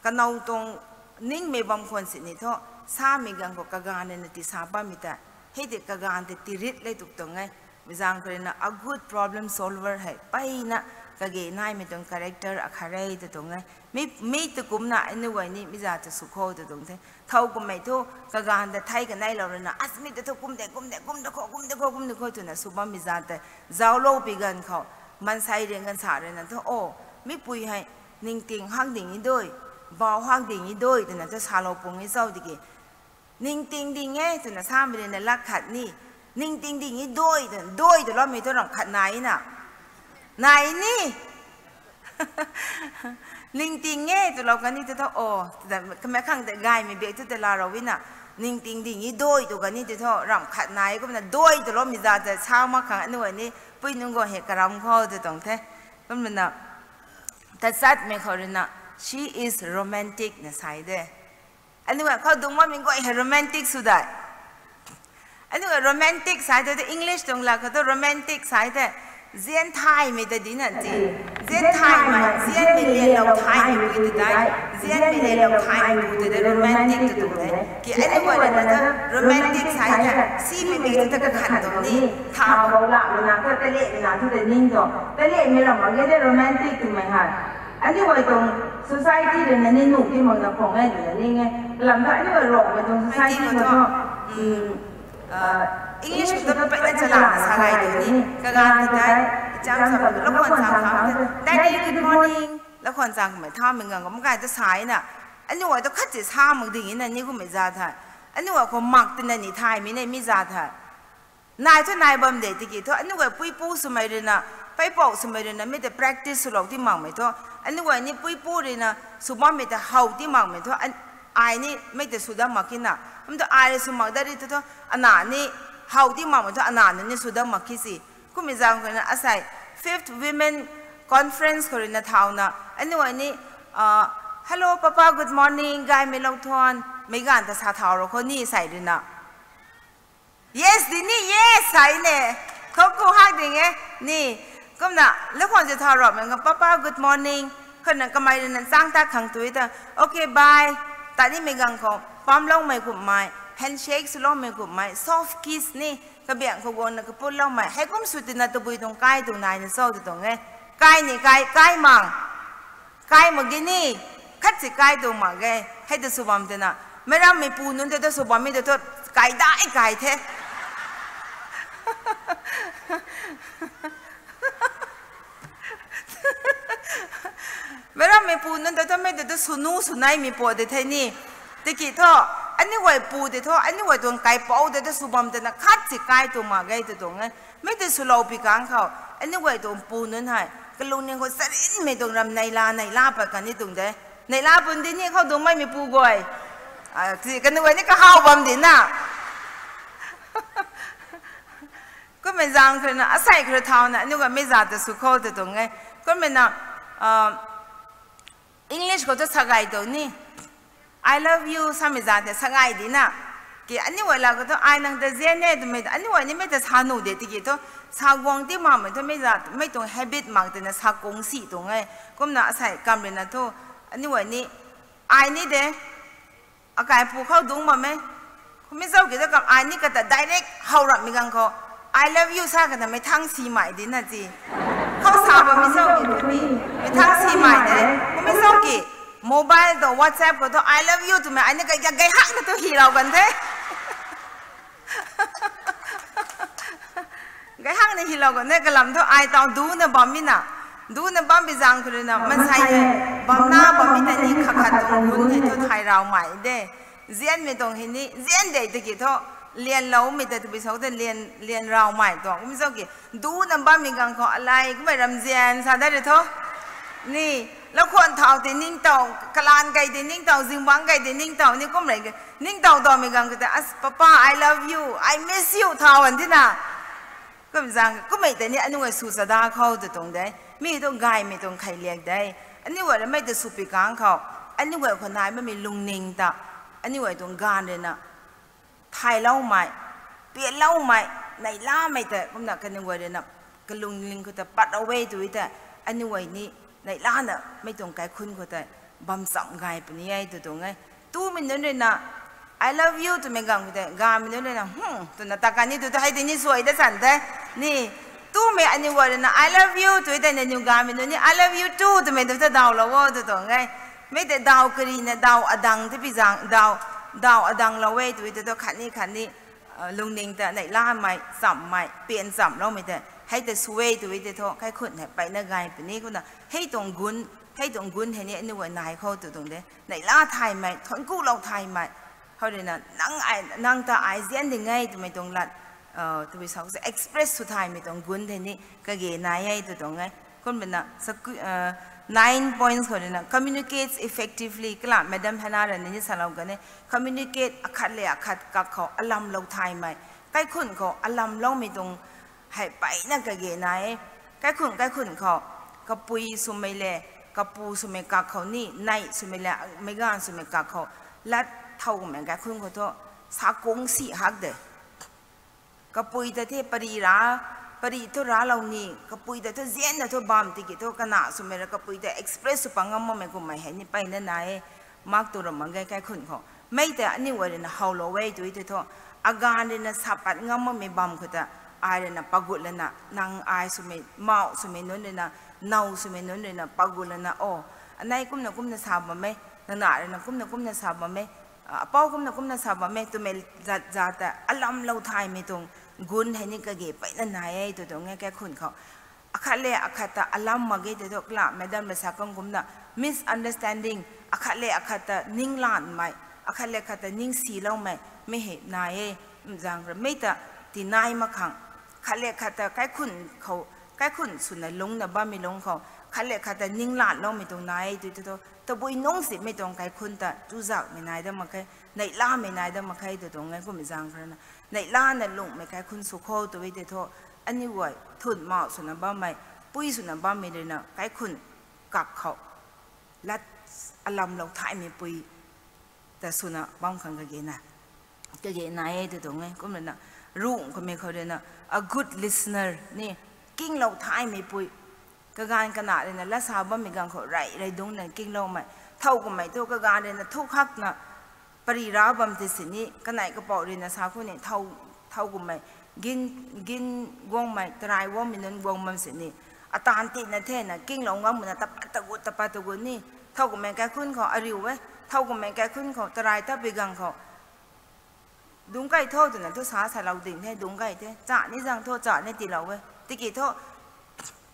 kanow tuang ningmei bam khwan sini thu, samei ganv khou kaganv rui na tisa bammei ta, hei tei kaganv tei tirit le tuk tuang e. Mi zaeng khou rui na a good problem solver hei, mpeyna kage naimei tuang character akhat re ta tuang e. Mi, mi ta kumna aniu guay ni mi za ta sw kho ta tuang the. Thow kummei thu, kaganv ta thei kaneilou rui na, as mi ta thu kum de, kum de, kum de kho, kum de kho, kum de kho twna sw bammei za tei, zauclou pi ganv khou, maansei riang ganv sa rui na thu, o, mipui hei, ningting hak ding e dui, bau hak ding e dui twna thu salou pung e chau tiki, ningting ding e twna samei rui na lat khat ni, ningting ding e dui, dui twloumei thu ramh khat nai na, nai ni. Ningting e twlou kani tei thu, o, kamei khang tei gaymei bak thu tei laa rou e na, ningting ding e dui tw kani tei thu ramh khat nai kumna dui twloumei za tei sa mak khang aniu guay ni, pui nunc guay hei karam khou tei tuang the. Kumna, tachatmei khou rui na, she is romantic na sa e de. Aniu guay khou dungc bammei guay hei romantic sw dai. Aniu guay romantic sa e tei, English tuang lat khou thu romantic sa e tei, zian thaymei ta di na ti. Zian thaymei, zianmei lianlou thaymei pui ta dai. Zianmei lianlou thaymei pui ta dai romantic ta tuang de. Ki aniu guay rui na thu romantic sa e tei, simei bak thu ta kakhan tuang ni. Tha bou lamei na thu, talehmei na thu ta ning tuang. Talehmei lam mak ge de romantic twmei hei. Aniu guay tuang society rui na ni nuh ti mak na khang e twna ning e. Lam thu aniu guay Rongmei tuang society khou thu, English khou thu mpeyna chalana sa gay tu ni. Kaganv ta tei, icham cham, lakhwan chang khang the, Daddy, good morning. Lakhwan chang kamei thamei ngang kum kai ta sa e na. Aniu guay tu khat si sa mak ding e na ni kummei za the. Aniu guay khou mak tina ni thaymei ni mi za the. Nai thu nai bam de tiki thu, aniu guay puipu swmei rui na, peipouc swmei rui na, mi tei practice swlou ti makmei thu, aniu guay ni puipu rui na, sw bammei tei how ti makmei thu, ai ni mei tei sw dat mak ki na. Kum tu ai rui sw mak dat ri thu thu, ana ni how ti makmei thu, ana nunc ni sw dat mak ki si. Kummei zaeng khou rui na, asei, fifth Women Conference khou rui na thauna, aniu guay ni, hello, papa, good morning, gaymei lou thuan, meic ganv ta sa thau rou khou ni sei rui na. Yes, di ni, yes, sa e ne. Khou khou hak ding e, ni. Kumna, lakhwan si thau rou mei ganv, papa, good morning. Khou na kamei rui na chang ta khang tu ta, okay, bye. Ta nimei ganv khou, pamloumei kummei, handshake swloumei kummei, soft kiss ni, kabiang khou guangna kaputloumei. Hei kum sw tina tabui tuang kai tuang nai na cho ta tuang e. Kai ni kai, kai mang. Kai mak ge ni, khat si kai tuang mak ge, hei ta sw bam tina. Meic rammeipu nunc tei ta sw bammei ta thu, kai dai kai the. Meic rammeipu nunc tei thu mei tei thu swnu swneimei pu de the ni. Tiki thu, aniu guay pu tei thu, aniu guay tuang kaipouc tei thu sw bam tina khat si kai tuang mak ge ta tuang e. Mei tei swlou pi kang khou, aniu guay tuang pu nunc hei, kalungning khou charinmei tuang ram neihla neihla pat kan ni tuang de. Neihla pun di ni khou dungc bammeipu guay. Kaniw guay ni kahaw bam di na. Zang khou na asei khou thauna aniu ga mei zat ta sw khou tu tuang e. Kumna, English khou tu sa gay tuang ni, I love you samei zat ta sa gay di na. Ki aniu guay la khou tu ai nang ta zian e twmei aniu guay ni mei ta sa nuh de tiki thu, sa guang ti makmei thu mei zat mei tuang habit mak tina sa kung si tuang e. Kumna asei kam rui na thu, aniu guay ni, ai ni de, akaipu khou dungc bam e. Kummei zauc ki ta kam ai ni kata direct how rapmei ganv khou, I love you sa kana mei thang simei di na ti. Khou sa bammei zauc ki tu ni, mei thang simei de. Kummei zauc ki, mobile tu WhatsApp khou tu I love you twmei ai ni kagay hak na tu hilou kan the. Gay hak na hilou kan the, kalam thu ai taw duna bammei na. Duna bambi zang khou rui na, maansei hei, bamna bammei ta ni khat khat tuang gun hei thu thay raumei de. Zianmei tuang hei ni, zian de tiki thu, lianloumei ta tabui sau ta lian, lian raumei tuang. Kummei zauc ki, duna bammei ganv khou alei, kummei ramzian sa dat rui thu. Ni, lakhwan thau tei ningtow, kalan kei tei ningtow, zingbangc kei tei ningtow, ni kum rei, ningtow tawmei ganv khou tei, as, papa, I love you, I miss you, thau an tina. Kum zang, kummei tei ni aniu guay sw chada khou tu tuang de. Mi tu gaymei tuang khei liak de. Aniu guay rui mei ta sw pi kang khou, aniu guay khou nai bammei lungning ta, aniu guay tuang gaanv rui na, thayloumei, pianloumei, neihlamei tei, kumna kaniw guay rui na, kalungning khou ta pat ra e tu tei, aniu guay ni, neihlana, mei tuang kaikhunc khou tei, bam cham gay puni e tu tuang e. Tumei nunc rui na, I love you twmei ganv khou tei, gaymei nunc rui na, hmm, twna ta kan ni tu tei, hei tei ni suai da chan tei, ni, tumei aniu guay rui na, I love you tu tei, nangniw gaymei nunc ni, I love you too twmei tu ta dawlou o tu tuang e. Mei tei daw karina, daw adang tei pi zang, daw, daw adanglou e tu tei tu khatni khatni, lungning ta neihlamei, chammei, pian chamloumei tei, hei tei sw e tu tei thu, kaikhunc hei peyna gay puni kumna, hei tuang gun, hei tuang gun hei ni aniu guay nai khou tu tuang de. Neihla thaymei, thuanc kulou thaymei. Hou rui na, nang ai, nang ta ai zian ding e twmei tuang lat, tabui sau se express sw thaymei tuang gun hei ni kage nai e tu tuang e. Kumna, nine points khou rui na, communicates effectively, kala Madam Hannah rui ni salou kan e, communicate akhat le akhat kak khou alamlou thaymei, kaikhunc khou alamloumei tuang hei peyna kage nai e. Kaikhunc, kaikhunc khou, kapui swmei le, kapu swmei kak khou ni, nei swmei le, meic gaanv swmei kak khou, lat thow kummei kaikhunc khou thu, sa kung si hak de. Kapui ta the pary ra, pary thu raclou ni, kapui ta thu zianna thu bam tiki thu, kana swmei ra kapui ta express sw pat ngam makmei kummei hei ni peyna nai e, mak tu ram mak ge kaikhunc khou. Mei tei aniu guay rui na howlou e tu tei thu, agaanv rui na sa pat ngam makmei bam khou ta, ai rui na pagut lana, nang ai swmei, mauh swmei nunc rui na, now swmei nunc rui na pagut lana, o, anei kumna kumna sa bam e, nana rui na kumna kumna sa bam e, apou kumna kumna sa bam e twmei zat zat ta alamlou thaymei tuang gun hei ni kage peyna nai e tu tuang e kaikhunc khou. Akhat le akhat ta alam mak ge tei thu kala Madam rui sa kang kumna, misunderstanding, akhat le akhat ta ninglanmei, akhat le akhat ta ningsiloumei, mei hei nai e, zang ra mei ta, tinai mak khang, khat le khat ta kaikhunc khou, kaikhunc swna lungcna bammei lungc khou, khat le khat ta ninglanloumei tuang nai e tu tei thu, tabui nungc simei tuang kaikhunc ta, tuzakmei nai dam mak khe, neihlamei nai dam mak khe tu tuang e kummei zang khou rui na. Neihlana lungcmei kaikhunc sw khou tu tei thu, aniu guay, thun mauh swna bammei, pui swna bammei rui na, kaikhunc kak khou, lat alamlou thaymei pui ta swna bam khang kage na, kage nai e tu tuang e, kumna na, rungc khoumei khou rui na, a good listener ni, kinglou thaymei pui, kagaanv kana rui na, lat sa bammei ganv khou rey rey dungcna kingloumei, thow kummei thu kagaanv rui na, thu khakna, pary ra bam tei sini, kanei kapouc rui na sa khou ni, thow, thow kummei, gin, gin guangmei, tarai guangmei nunc guang bam sini, ataanv tina thena, kinglou ngam na, tapat tagut, tapat tagut ni, thow kummei kaikhunc khou, ariu e, thow kummei kaikhunc khou, tarai tat pi ganv khou, dungc key tho twna thu sa salou ding the, dungc key the, cha ni zang tho, cha ni tiilou e. Tiki thu,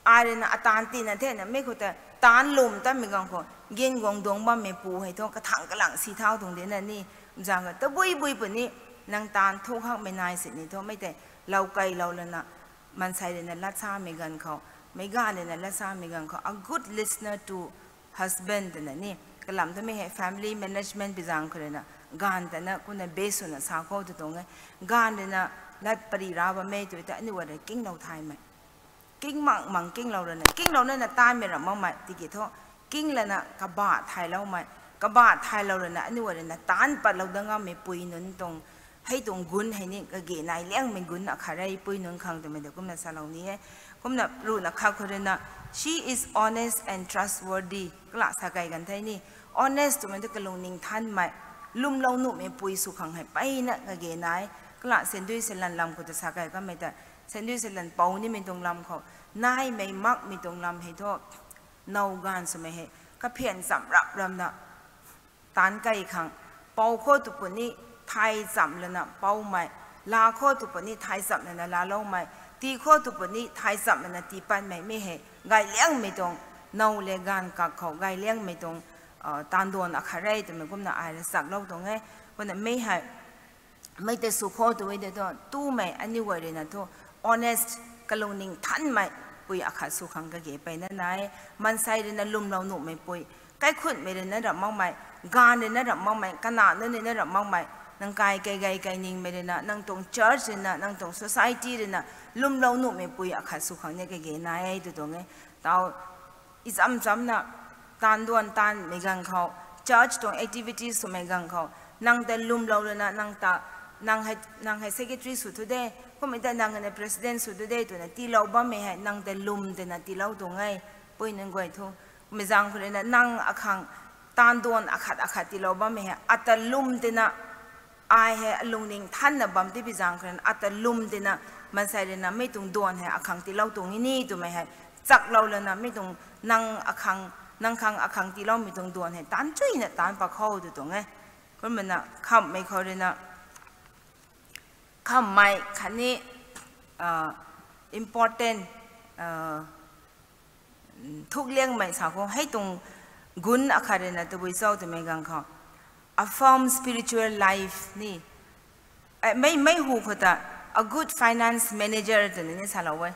ai rui na ataanv tina thena, mei khou ta, taanv lwm tatmei ganv khou, gin guang duang bammei pu hei thu, kathang kalang si thau tuang di na ni, zang tabui bui puni, nang taanv thu hakmei nai sini thu, mei tei, lou keylou lana, maansei rui na lat samei ganv khou, meic gaanv rui na lat samei ganv khou, a good listener to husband twna ni, kalam tamei hei family management pi zang khou rui na, gaanv ta na kumna base swna sa khou tu tuang e, gaanv rui na, lat pari ra bam e tw ta aniu guay rui kinglou thaymei. King mang mang kinglou rana, kinglou nana tanmei ra makmei, tiki thu, king lana kabah thayloumei, kabah thaylou rana, aniu guay rui na taanc patlou dat ngammei pui nunc tuang, hei tuang gun hei ni kage nai liangmei gun akhat rei pui nunc khang twmei de kumna salou ni e. Kumna ruhna khat khou rui na, she is honest and trustworthy. Kalam sa kai ganv thei ni, honest twmei tu kalungning thanmei, lwmlou nuhmei pui sw khang hei mpeyna kage nai. Kalam sandui salan lam khou ta sa kai kamei ta, sandui salan pou nimei tuang lam khou, naimei makmei tuang lam hei thu, now gaanv swmei hei, kaphian cham rap ramna, taanc kai khang, pou khou tw puni thay cham lana poumei, laa khou tw puni thay cham lana laaloumei, tii khou tw puni thay cham lana tii patmei mi hei, gay liangmei tuang, now le gaanv kak khou gay liangmei tuang, taanduan akhat rei twmei kumna ai rui chaklou tuang e. Kumna mi hei, mei tei sw khou tw e de thu, twmei aniu guay rui na thu, honest, kalungning thanmei pui akhat sw khang kage mpeyna nai. Maansei rui na lwmlou nuhmei pui, kaikhunhmei rui na ram makmei, gaanv rui na ram makmei, kanac nunc rui na ram makmei, nang kai kai gay kai ningmei rui na, nang tuang church rui na, nang tuang society rui na, lwmlou nuhmei pui akhat sw khang ni kage nai e tw tuang e. Tau, i cham chamna, taanduan taanmei ganv khou, church tuang activities swmei ganv khou, nang ta lwmlou lana, nang ta, nang hei, nang hei secretary sw thu de, kummei ta nang na president sw thu de twna tiilou bammei hei, nang ta lwm twna tiilou tuang e, pui nunc guay thu. Kummei zaeng khou rui na, nang akhang, taanduan akhat akhat tiilou bammei hei, ata lwm twna, ai hei alungning thanna bam tipui zaeng khou rui na, ata lwm twna, maansei rui na, mei tuang duan hei akhang tiilou tuang e ni twmei hei, chaklou lana, mei tuang, nang akhang, nang khang akhang tiiloumei tuang duan hei, taanc chuyna taanc pak khou tw tuang e. Kumna, khamhmei khou rui na, khamhmei khatni, important, thukliangmei sa khou, hei tuang gun akhat rui na tabui cho twmei ganv khou, a firm spiritual life ni, mei, mei hu khou ta, a good finance manager twna ni salou e.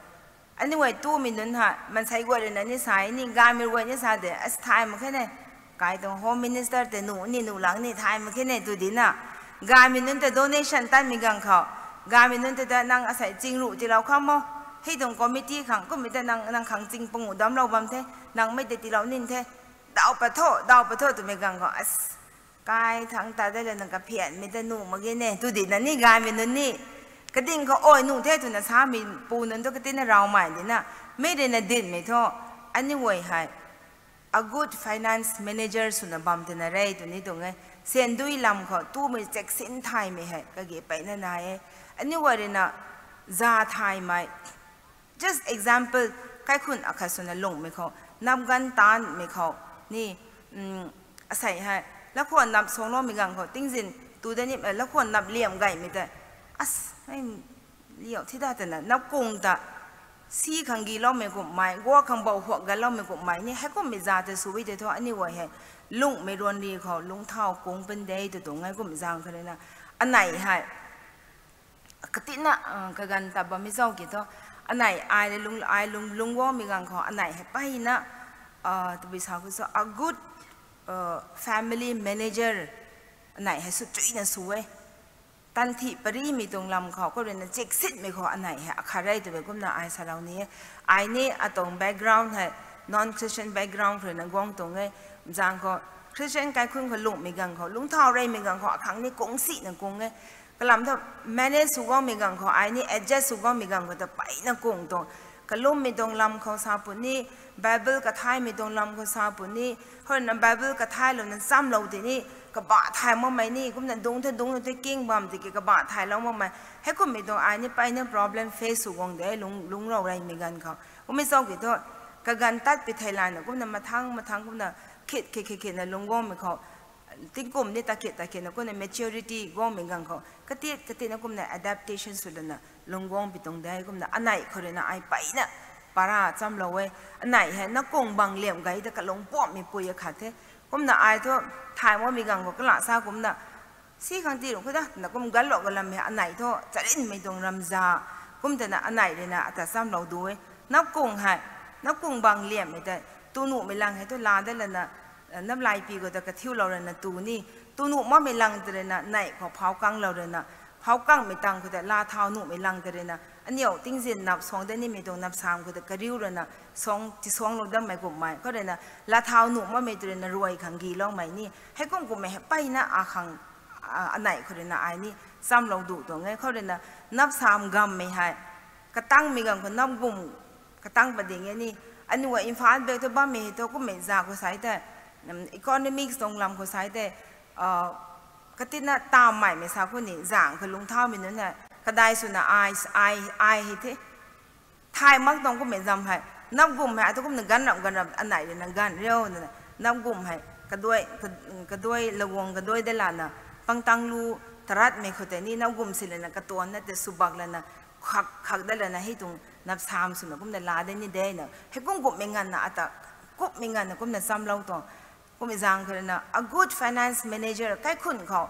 Aniu guay twmei nunc ha, maansei guay rui na ni sa e ni, gaymei guay ni sa de, as thay mak khe ne. Kai tuang home minister tei nuh ni nuh lang ni thay mak khe ne tw dina. Gaymei nunc ta donation tanmei ganv khou, gaymei nunc ta ta nang asei ching ruh tiilou kham mo. Hei tuang committee khang kummei ta nang, nang khang ching panguh damclou bam the, nang mei tei tiilou nin the. Daw pat tho, daw pat tho twmei ganv khou, as, kai thangc ta de lana kaphianmei ta nuh mak ge ne tw dina ni gaymei nunc ni. Kading khou ai nuh the twna samei pu nunc thu katina rawmei dina. Mei rui na dinmei thu, aniu guay hei a good finance manager swna bam twna re tw ni tuang e. Sandui lam khou twmei cheksin thaymei hei kage mpeyna nai e. Aniu guay rui na za thaymei, just example, kaikhunc akhat swna lunghmei khou, napganv taanmei khou ni, asei hei, lakhwan nap suangloumei ganv khou, tingzin tu da ni, lakhwan nap liam gaymei tei, as, liau thi da twna, nap kung ta, si khang giloumei kummei, guak khang bou huak ganloumei kummei ni, heikummei za tei sw e tei thu, aniu guay hei, lunghmei ruanri khou, lungcthau kung pun de tw tuang e kummei zaeng khou rui na, anei hei, katina, kaganv ta bammei zauc ki thu, anei ai lung, ai lung, lungc guangmei ganv khou, anei hei mpeyna, tabui sa khou so, a good family manager, anei hei sw chuyna sw e. Tanthi parimei tuang lam khou, khou rui na cheksinmei khou anei hei akhat re tw e kumna ai salou ni e. Ai ni atuang background hei, non-Christian background khou rui na guang tuang e. Zaeng khou, Christian kaikhunc khou lunghmei ganv khou, lungcthau reymei ganv khou, akhang ni kung sina kung e. Kalam thu, manage sw guangmei ganv khou, ai ni adjust sw guangmei ganv khou ta mpeyna kung tuang. Kalummei tuang lam khou sa puni, Bible kathaymei tuang lam khou sa puni, hei na Bible kathaylouna nchamlou tei ni, kabah thay makmei ni, kumna dungc the dungc the king bam tiki kabah thaylou makmei. Heikummei tuang ai ni mpeyna problem face sw guang de, lung, lungcrou reymei ganv khou. Kummei zauc ki thu, kaganv tat pi thei layna, kumna mathang, mathang, kumna khit, khit, khit, khitna lungc guangmei khou. Tingkum ni ta khit, ta khitna kumna maturity guangmei ganv khou. Katit, katitna kumna adaptation sw lana lungc guang pi tuang de, kumna anei khou rui na ai mpeyna para nchamlou e. Anei hei na kung bang liam gay ta kalung puammei pui akhat the. Kumna ai thu thay makmei ganv khou kalam sa kumna, si khang ti ru khou da, na kum ganlou galam hei anei thu, charynmei tuang ramza, kum tana anei rui na ata nchamlou du e. Na kung hei, na kung bang liammei tei, tu nuhmei lang hei thu laa dat lana, namlaipi khou ta kathiulou rana tu ni, tu nuh makmei lang tei rui na, nei khou phau kanglou rana, How kangmei tang khou ta laa thau nuhmei lang ta ruina, aniu tingzin nap suang dat nimei tuang nap sam khou ta kariu ruina, suang, ti suang lou dammei kummei khou ruina, laa thau nuh makmei ta ruina ruai khang giloumei ni. Heikum kummei hei mpeyna akhang, a, anei khou ruina ai ni, chamlou duh tuang e khou ruina, nap sam gammei hei, katangmei gang khou nap gum, katang pading e ni, aniu Imphal bak thu bammei hei thu kummei za khou sai tei, um, economics tuang lam khou sai tei, a, katina tammeimei sa khou ni, zang khou lungcthaumei nunc hei, kadai swna ai, ai, ai hei the. Thay mak tuang kummei zam hei, nap gum hei, atu kumna ganv ramh, ganv ramh, anei ruina ganv riu nana, nap gum hei, kaduai, ka-, kaduai laguang kaduai dat lana, pangtang lu taratmei khou tei ni, nap gum si lana, katuanna tei swbak lana, khak, khak dat lana, hei tuang nap sam swna kumna laa de ni de na. Heikum kummei nganvna ata, kummei nganvna kumna chamlou tuang. Kummei zang khou ruina, a good finance manager, kaikhun khou,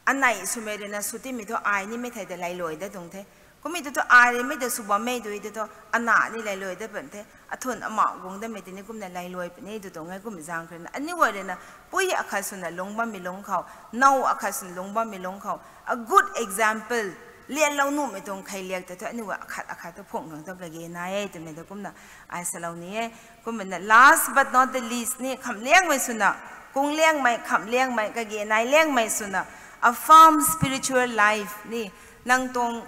anei swmei ruina sw timei thu ai nimei thei tei lailuai dat tuang the. Kummei tu thu ai ruimei tei sw bammei tu tei thu, ana ni lailuai dat pan the. Athun ama guang datmei tei ni kumna lailuai puni tu tuang e kummei zang khou ruina. Aniu guay ruina, pui akhat swna lungc bammei lungc khou, now akhat swna lungc bammei lungc khou, a good example, lianlou nuhmei tuang kheiliak tei thu aniu guay akhat akhat thu phung khang thu kage nai e twmei ta kumna ai salou ni e. Kumna last but not the least ni, khamliangmei swna, kungliangmei, khamliangmei, kage nai liangmei swna, a firm spiritual life ni, nang tuang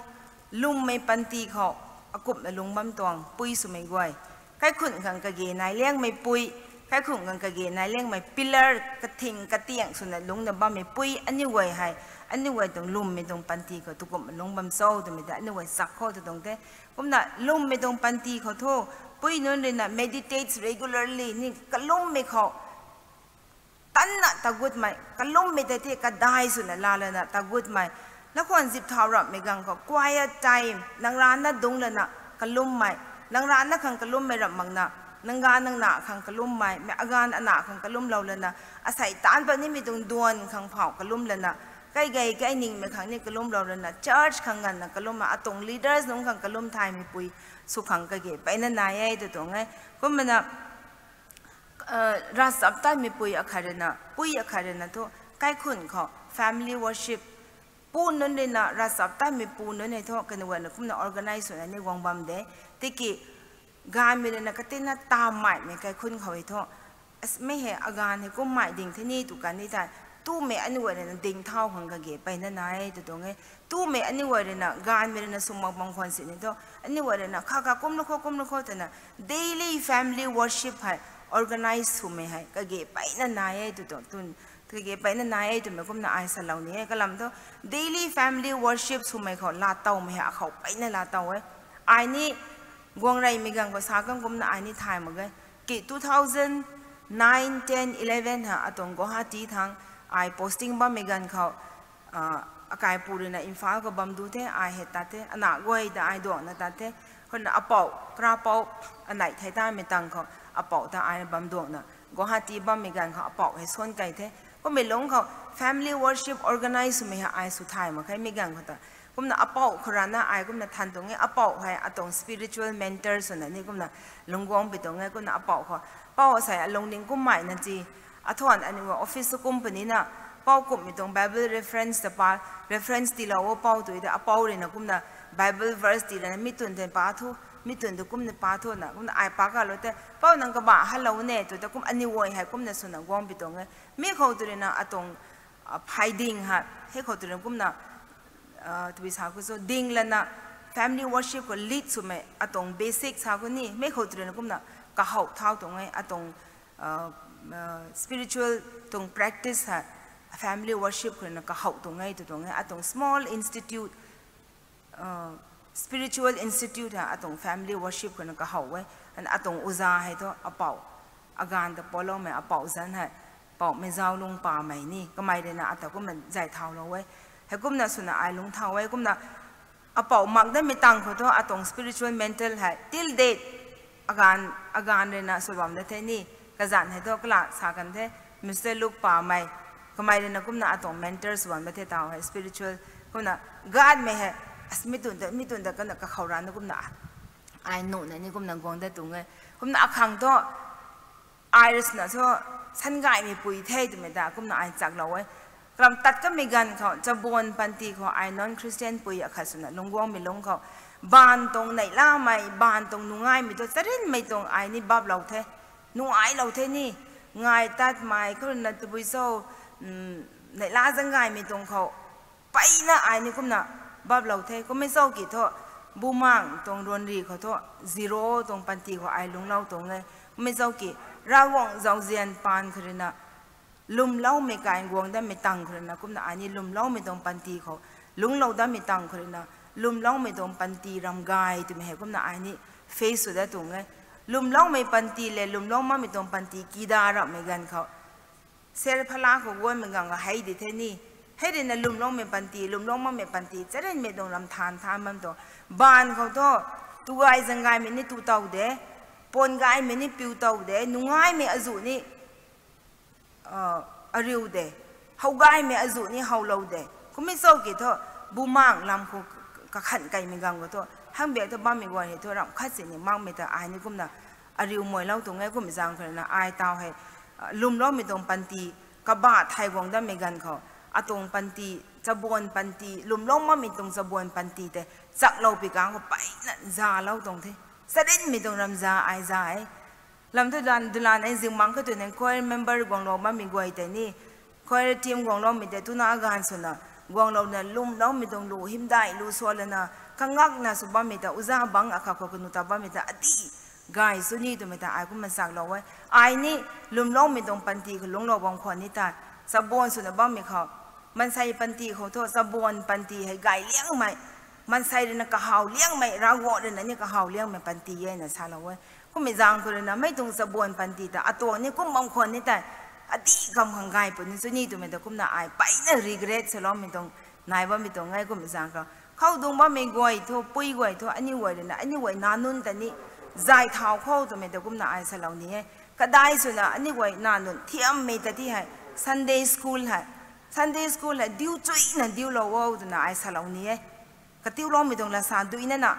lwmmei panty khou, akumhna lungc bam tuang pui swmei guay. Kaikhun khang kage nai liangmei pui, kaikhun khang kage nai liangmei pillar, kathing katiang swna lungcna bammei pui, aniu guay hei, aniu guay tuang lwmmei tuang panty khou tukumhna lungc bam cho twmei ta aniu guay chak khou tu tuang the. Kumna lwmmei tuang panty khou thu, pui nunc ruina meditates regularly ni kalummei khou, tanna tagutmei, kalummei tei the kadai swna laa lana tagutmei. Nakhwan zip thau ramhmei gang khou quiet time, nang rana dungc lana kalummei, nang rana khang kalummei ramh makna, nang ganv nang na khang kalummei, mei aganv ana khang kalumlou lana, asei taanc pat nimei tuang duan khang phau kalum lana, kai gei kai ningmei khang ni kalumlou lana, church khang nganvna kalummei, atuang leaders nunc khang kalum thaymei pui, sw khang kage mpeyna nai e tu tuang e. Kumna, ravchaptatmei pui akhat ruina, pui akhat ruina thu, kaikhun khou family worship, pu nunc ruina, ravchaptatmei pu nunc hei thu, kaniw guayna kumna organize swna ni guang bam de. Tiki, gaanvmei ruina katina tammeimei kaikhun khou hei thu, mei hei agaanv hei kummei ding the ni tu kan ni tei, tumei aniu guay ruina ding thau khang kage mpeyna nai e tu tuang e. Tumei aniu guay ruina, gaanvmei ruina sw mak bam khwan sini thu, aniu guay ruina kha kha kumlou khou, kumlou khou twna, daily family worship hei organize swmei hei kage mpeyna nai e tu tuang, tun, kage mpeyna nai e twmei kumna ai salou ni e. Kalam thu, daily family worship swmei khou laatowmei hei akhou mpeyna laatow e. Ai ni guang reymei ganv khou sa kan kumna ai ni thay mak e. Ki two thousand nine, ten, eleven ha atuang Guwahati thang ai posting bammei ganv khou, a, akaipu ruina Imphal khou bam du the, ai hei tat the, ana guay ta ai duangna tat the. Huna apou, karapou, anei thei tamei tang khou, apou ta ai bam duangna, Guwahati bammei ganv khou apou hei suan kei the. Kummei lungc khou family worship organize swmei hei ai sw thay mak khe mi ganv khou ta. Kumna apou khou rana ai kumna than tuang e, apou hei atuang spiritual mentor swna ni kumna lungc guang pi tuang e, kumna apou khou, pou sei alungning kummeina ti, athuan aniu office kum punina, pou kumhmei tuang Bible reference ta pa, reference tiilou o pou tu ta, apou ruina kumna Bible verse tii lana mi tun tei pa thu, mi tun ta kumna pa thu na, kumna ai pa kalou tei, pou nang kaba halou ne tu ta kum aniu guay hei kumna swna guang pi tuang e. Mi khou tu ruina atuang, a, phaiding ha, hei khou tu ruina kumna, a, tabui sa khou cho ding lana family worship khou lead swmei atuang basic sa khou ni, mi khou tu ruina kumna kahow thau tuang e, atuang, a, a, spiritual tuang practice ha, family worship khou ruina kahow tuang e tu tuang e, atuang small institute, spiritual institute ha atuang family worship khou ruina kahow e. Atuang uza hei thu apou, agaanv ta poloumei apou zanc hei, poumei zauc lung pamei ni, kamei ruina ata kumna zay thaulou e. Heikumna swna ai lungc thau e, kumna apou mak datmei tang khou thu atuang spiritual mentor hei till date, agaanv, agaanv ruina sw bam da the ni, kazanc hei thu kala sa kan the, Mister Luke Pamei, kamei ruina kumna atuang mentor sw bam da the tau hei spiritual, kumna, gaanvmei hei, as mi tun ta, mi tun ta kana kakhou rana kumna, ai nuhna ni kumna guang dat tuang e, kumna akhang thu, ai rui swna thu, sangaymei pui the twmei ta kumna ai chaklou e. Kalam tat kamei ganv khou chabuan panty khou ai non-Christian pui akhat swna lungc guangmei lungc khou, baanv tuang neihlamei, baanv tuang nungaimei thu charynmei tuang ai ni baplou the, nungailou the ni, ngai tatmei khou ruina tabui cho, neihla zaeng gaymei tuang khou, mpeyna ai ni kumna baplou the. Kummei cho ki thu, bumaeng tuang ruanri khou thu, zero tuang panty khou ai lungclou tuang e. Kummei cho ki, Ravguangc zauzian paan khou ruina, lwmloumei kai guang datmei tang khou ruina kumna ai ni lwmloumei tuang panty khou, lungclou datmei tang khou ruina, lwmloumei tuang panty ram gay twmei hei kumna ai ni face sw dat tuang e. Lwmloumei panty le lwmlou makmei tuang panty kida ramhmei ganv khou, ser phala khou guangmei ganv khou hei di the ni, hei ruina lwmloumei panty, lwmlou makmei panty charynmei tuang ram than than bam tuang, baanv khou thu, tu gay zaeng gaymei ni tu tow de, puan gaymei ni piu tow de, nungaimei azuh ni ariu de, how gaymei azuh ni howlou de. Kummei cho ki thu, bumaeng lam khou kakhan kaimei ganv khou thu, hangbiak thu bammei guay hei thu ramh khat sini makmei ta ai ni kumna ariu muailou tuang e. Kummei zaeng khou ruina ai taw hei, lwmloumei tuang panty, kaba thei guang datmei ganv khou, atuang panty, chabuan panty, lwmlou makmei tuang chabuan panty tei chakloupui kang khou mpeyna zalou tuang the. Charynmei tuang ram za ai za e. Lam thu dulan dulan e, zingmang kha tw nang choir member guanglou makmei guay tei ni, choir team guangloumei tei tuna ganv swna, guanglouna lwmloumei tuang lu hymdaih lu sw lana, kangakna sw bammei ta, uza bangc akhat khou kanu ta bammei ta, adi gay sw ni twmei ta ai kumna chaklou e. Ai ni lwmloumei tuang panty khou lungclou bam khwan ni tei, chabuan swna bammei khou, maansei panty khou thu chabuan panty hei gay liangmei, maansei ruina kahaw liangmei, Ravguangc ruina ni kahaw liangmei panty e na salou e. Kummei zaeng khou ruina mei tuang chabuan panty ta atuang ni kum bam khwan ni tei, adi kam khang gay puni sw ni twmei ta kumna ai mpeyna regret swloumei tuang, nai bammei tuang e. Kummei zaeng khou, khou dung bammei guay thu, pui guay thu, aniu guay ruina, aniu guay nac nunc ta ni zay thau khou twmei ta kumna ai salou ni e. Kadai swna aniu guay nac nunc thiammei ta ti hei, Sunday school hei, Sunday school hei diu chuyna diulou o twna ai salou ni e. Katiuloumei tuang lasa duina na,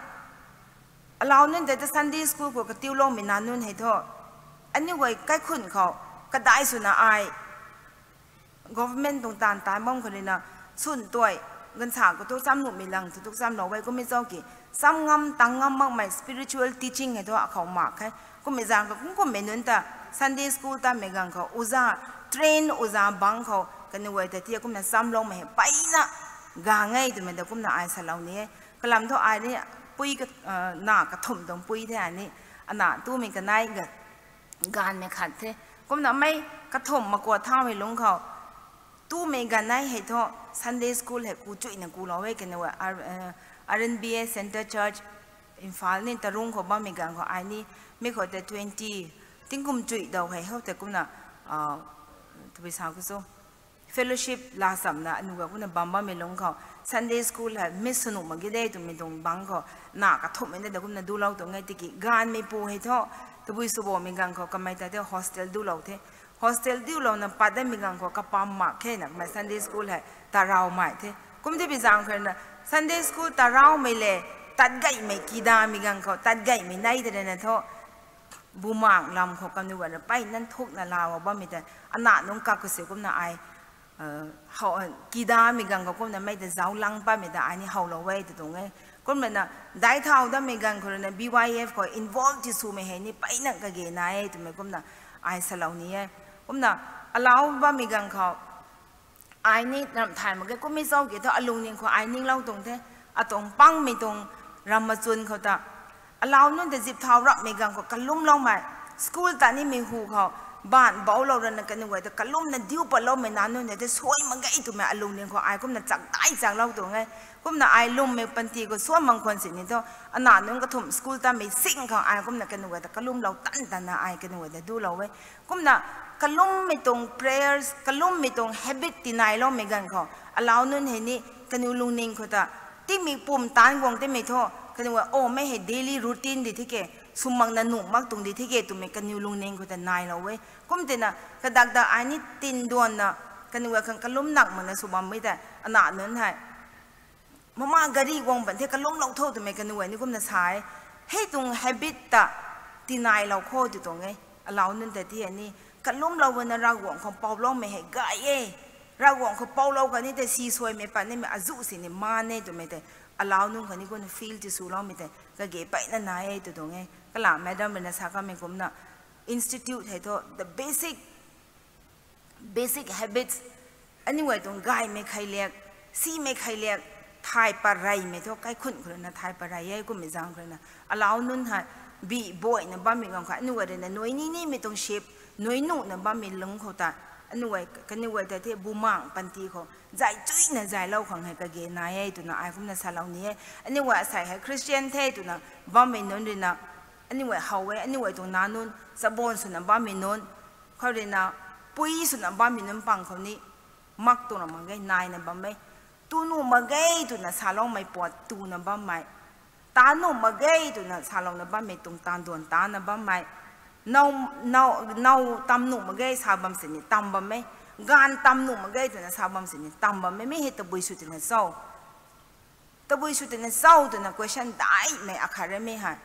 alau nunc tei ta Sunday school khou katiuloumei nac nunc hei thu, aniu guay kaikhun khou, kadai swna ai government tuang taanv taanc bam khou ruina, swn tuai, ganvsa khou thu cham nuhmei lang thu tu chamlou e. Kummei cho ki, cham ngam tang ngam makmei spiritual teaching hei thu akhou mak khe. Kummei zaeng khou kum kummei nunc ta Sunday school tatmei ganv khou uza, train uza bangc khou kaniw guay ta ti kumna chamloumei hei mpeyna gang e twmei ta kumna ai salou ni e. Kalam thu ai ni pui, nac kathumh tuang pui the ai ni, ana tumei kanei ga, gaanvmei khat the. Kumna mei kathumh makua thaumei lungc khou, tumei ganei hei thu Sunday school hei ku chuyna kulou e kaniw guay, R, eh, R N B A Centre Church, Imphal ni Tarung khou bammei ganv khou ai ni, mi khou tei twenty, tingkum chuy daw hei how tei kumna, tabui sa khou cho, fellowship laa chamna aniu guay kumna bam bammei lungc khou, Sunday school hei miss sw nuh mak ge de twmei tuang bangc khou, nac kathumhmei na da kumna dulou tuang e tiki gaanvmei pu hei thu, tabui sw bammei ganv khou kamei ta the hostel dulou the. Hostel diulouna pat datmei ganv khou kapam mak khe na kamei Sunday school hei taraumei the. Kum tei bi zaeng khou ruina Sunday school taraumei le, tat gaymei kidamei ganv khou tat gaymei nei tei ruina thu, bumaeng lam khou kaniw guay na mpeyna nthukna laa bammei ta, ana nunc kak khou si kumna ai, kidamei ganv khou kumna mei ta zauc lang patmei ta ai ni howlou e tw tuang e. Kumna na, daic thau datmei ganv khou ruina B Y F khou involve ti swmei hei ni mpeyna kage na e twmei kumna ai salou ni e. Kumna, alau bammei ganv khou, ai ni ramh thay mak ge. Kummei cho ki thu alungning khou ai ninglou tuang the, atuang pangmei tuang ram machun khou ta, alau nunc ta zip thau rapmei ganv khou kalumloumei, school ta nimei hu khou, baanc bouclou rana kaniw guay ta kalumna diu patloumei nac nunc tei suai mak ge twmei alungning khou ai kumna chakdai chaklou tuang e. Kumna ai lwmmei panty khou suan mak khwan sini thu, ana nunc kathumh school tatmei sing khang ai kumna kaniw guay ta kalumlou tan tanna ai kaniw guay ta dulou e. Kumna kalummei tuang prayers, kalummei tuang habit tinailoumei ganv khou, alau nunc hei ni kaniw lungning khou ta, timei pumtan guang timei thu, kaniw guay, o, mei hei daily routine di thike, sw makna nuh mak tuang di thike twmei kaniw lungning khou ta nailou e. Kum tina kadak ta ai ni tinduanna, kaniw guay khang kalum nak makna sw bammei ta, ana nunc hei, mama gari guang pan the kalumlou tho twmei kaniw guay ni kumna sa e. Hei tuang habit ta tinailou khou tw tuang e. Alau nunc ta ti hei ni, kalumlou guangna Ravguangc khou pouloumei hei gay e. Ravguangc khou poulou kani tei si suaimei pat nimei azuh sini maan e twmei tei, alau nunc khatni kumna feel tiswloumei tei kage peyna nai e tw tuang e. Kalam madam rui na sa kamei kumna, institute hei thu the basic, basic habits, aniu guay tuang gaymei kheiliak, simei kheiliak, thay pat reymei thu kaikhunc khou rui na thay pat rey e. Kummei zaeng khou rui na, alau nunc hei bi buayna bammei ganv khou aniu guay rui na nuai ni nimei tuang sip, nuai nuhna bammei lungc khou ta, aniu guay, kaniw guay ta the bumaengc panty khou zay chuyna zaylou khang hei kage nai e twna ai kumna salou ni e. Aniu guay asei hei Christian the twna bammei nunc rui na, aniu guay how e, aniu guay tuang nac nunc, chaban swna bammei nunc, khou rui na, pui swna bammei nunc pang khou ni, mak tuang ra mak ge, naina bam e. Tu nuh mak ge twna saloumei puat tuna bammei, ta nuh mak ge twna salouna bammei tuang taanv duan tana bammei, now, now, now tam nuh mak ge sa bam sini tam bam e, gaanv tam nuh mak ge twna sa bam sini tam bam e. Mi hei tabui sw twna cho? Tabui sw twna cho twna question daihmei akhat ramei hei.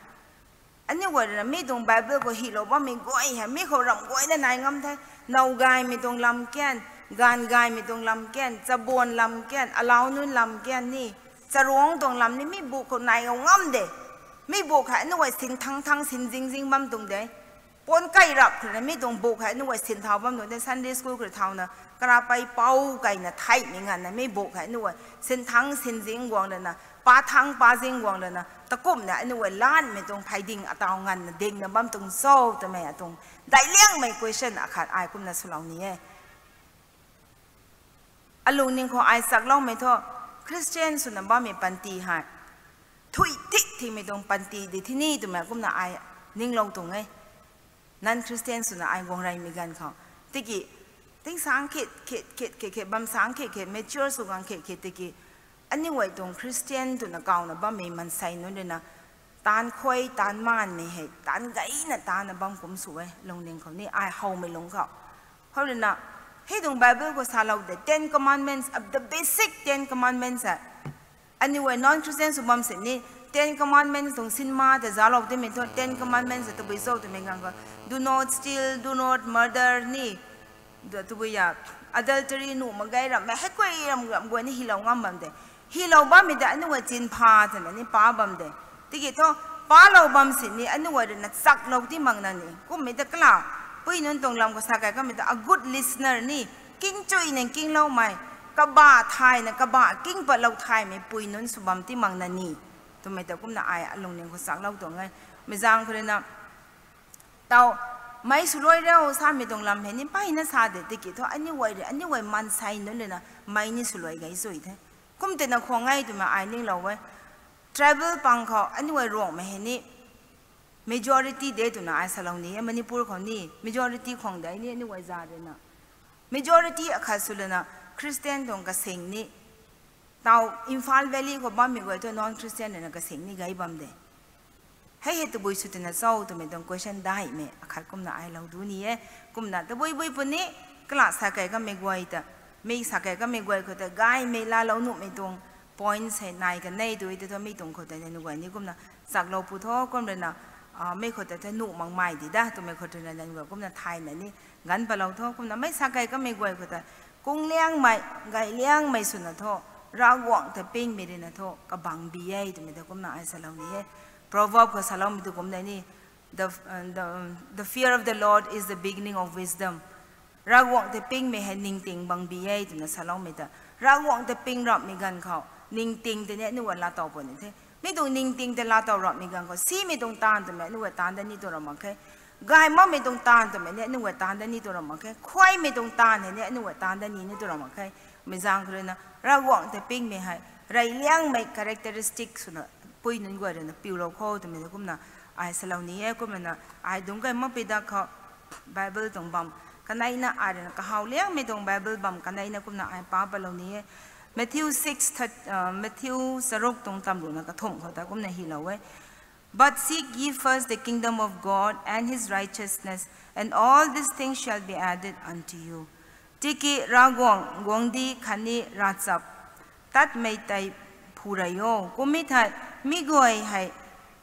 Aniu guay rui na mi tuang Bible khou hilou bammei guay hei mi khou ramh guayna nai ngam the. Now gaymei tuang lam kan, gaanv gaymei tuang lam kan, chaban lam kan, alau nunc lam kan ni, charuangc tuang lam ni mi buk khou nai ngam de. Mi buk hei aniu guay sin thang thang sin zing zing bam tuang de. Puan kai rap khou rui na mi tuang buk hei aniu guay sin thau bam tuang de. Sunday school khou rui thauna, karapei pou kayna theihmei nganvna mi buk hei aniu guay sin thang sin zing guang lana, pa thang pa zing guang lana, takumhna aniu guay lanmei tuang phey ding ataw nganvna dingna bam tuang cho twmei atuang daihliangmei question akhat ai kumna swlou ni e. Alungning khou ai chakloumei thu, Christian swna bammei panty hei thuy thik thikmei tuang panty di thini twmei kumna ai ninglou tuang e. Non-Christian swna ai guang reymei ganv khou, tiki, tingsang khit khit khit khit khit bam sang khit khit, mature sw gang khit khit tiki, aniu guay tuang Christian twna kawna bammei maansei nunc rui na, taanv khuay taanv maanmei hei taanv gayna tana bam kum sw e lungning khou ni ai howmei lungc khou. Khou rui na, hei tuang Bible khou salou de Ten Commandments, the basic Ten Commandments hei, aniu guay non-Christian sw bam sini, Ten Commandments tuang cinema ta zalou timei thu Ten Commandments ta tabui cho twmei ganv khou, do not steal, do not murder ni, tabui a, adultery nuh mak ge ramhmei hei kuay ram ram guay ni hilou ngam bam de. Hilou bammei ta aniu guay chin pha twna ni pa bam de. Tiki thu, palou bam sini aniu guay rui na chaklou ti mak na ni. Kummei ta kala, pui nunc tuang lam khou sa kai kamei ta a good listener ni, kingchuy na kingloumei, kabah thayna kabah king patlou thaymei pui nunc sw bam ti mak na ni twmei ta kumna ai alungning khou chaklou tuang e. Mi zaeng khou rui na, tau, mei swluai riu samei tuang lam hei ni mpeyna sa de tiki thu aniu guay rui, aniu guay maansei nunc rui na mei ni swluai gay zui the. Kum tina khwang e twmei ai ninglou e. Tribal pang khou aniu guay Ruangmei hei ni majority de twna ai salou ni e. Manipur khou ni majority khwang de ni aniu guay za rui na. Majority akhat sw lana Christian tuang kasing ni, tau Imphal Valley khou bammei guay thu non-Christian rui na kasing ni gay bam de. Hei hei tabui sw twna cho twmei tuang question daihmei akhat kumna ai lou du ni e. Kumna tabui bui puni, kala sa kai kamei guay ta, mi sa kai kamei guay khou ta gaymei laalou nuhmei tuang points hei nai kan e tw e tei thu mi tuang khou ta nanu guay ni kumna chaklou pu tho kum rui na, mei khou ta the nuh makmei di da twmei khou rui na nanu guay kumna thayna ni ganv palou tho. Kumna mei sa kai kamei guay khou ta, kung liangmei, gay liangmei swna thu, Ravguangc ta pingmei rui na thu kabangbi e twmei ta kumna ai salou ni e. Proverb khou saloumei tu kumna ni, the, the, the fear of the Lord is the beginning of wisdom. Ravguangc ta pingmei hei ningting bangbi e twna saloumei ta, Ravguangc ta ping rapmei ganv khou ningting tei ni aniu guay laatow puni the. Mi tuang ningting tei laatow rapmei ganv khou simei tuang taanv twmei aniu guay taanv dat ni tuang ra mak khe. Gay makmei tuang taanv twmei ni aniu guay taanv dat ni tuang ra mak khe. Khuaymei tuang taanv hei ni aniu guay taanv dat ni ni tuang ra mak khe. Mi zaeng khou rui na Ravguangc ta pingmei hei reyliangmei characteristic swna pui nunc guay rui na piulou kho twmei ta kumna ai salou ni e. Kumna ai dungc kai makpui da khou Bible tuang bam kaneina ai rui na kahaw liangmei tuang Bible bam kaneina kumna ai pa palou ni e. Matthew six, Matthew charuk tuang tamruhna kathumh khou ta kumna hylou e. But seek ye first the kingdom of God and his righteousness, and all these things shall be added unto you. Tiki Ravguangc guangcdic khatni ravchap tatmei tei phu rey o. Kum e thei mi guay hei,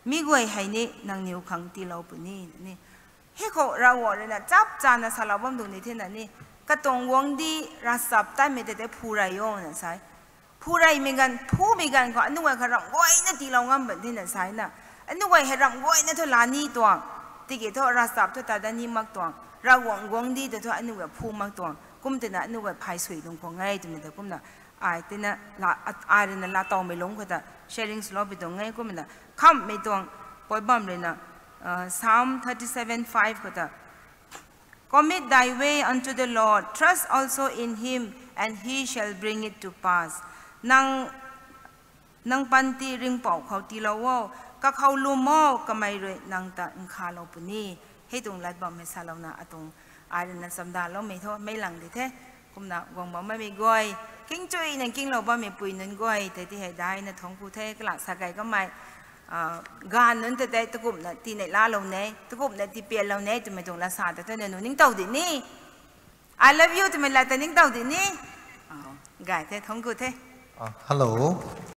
mi guay hei ni nangniw khang tiilou puni ni. Hei khou Ravguangc rui na chap chana salou bam tuang ni thena ni. katuang guangcdic ravchaptatmei tei tei phu rey o na sa e. Phu reymei ganv, phumei ganv khou aniu guay kha ramh guayna tiilou ngam bam the na sa e na. Aniu guay hei ramh guayna thu laa ni tuang. Tiki thu ravchap thu ta dat ni mak tuang. Ravguangc guangcdic ta thu aniu guay phu mak tuang. Kum tina aniu guay phay sui dungc khang e twmei ta kumna ai tina la, ai ruina laatowmei lungc khou ta sharing swlou pi tuang e kumna. Khamhmei tuang pui bam ruina, uh, Psalm thirty-seven five khou ta, Commit thy way unto the Lord, trust also in him, and he shall bring it to pass. Nang, nang panty ringhpouc khou tiilou o, kakhou lwm o, kamei rui nang ta nkhavlou puni. Hei tuang lat bam hei salouna atuang ai ruina chamdaloumei thu meic lang di the. Kumna guang bam bammei guay, kingchuina kinglou bammei pui nunc guay tei ti hei daina thuanc ku the, kalak sa key kamei, ah, ganv nunc ta tei takumna tii neih laalou ne, takumna tii pianlou ne twmei tuang lasa ta thu nanu ningtow di ni. I love you twmei lat ta ningtow di ni. Ah, gay the, thuanc ku the. Ah, hello.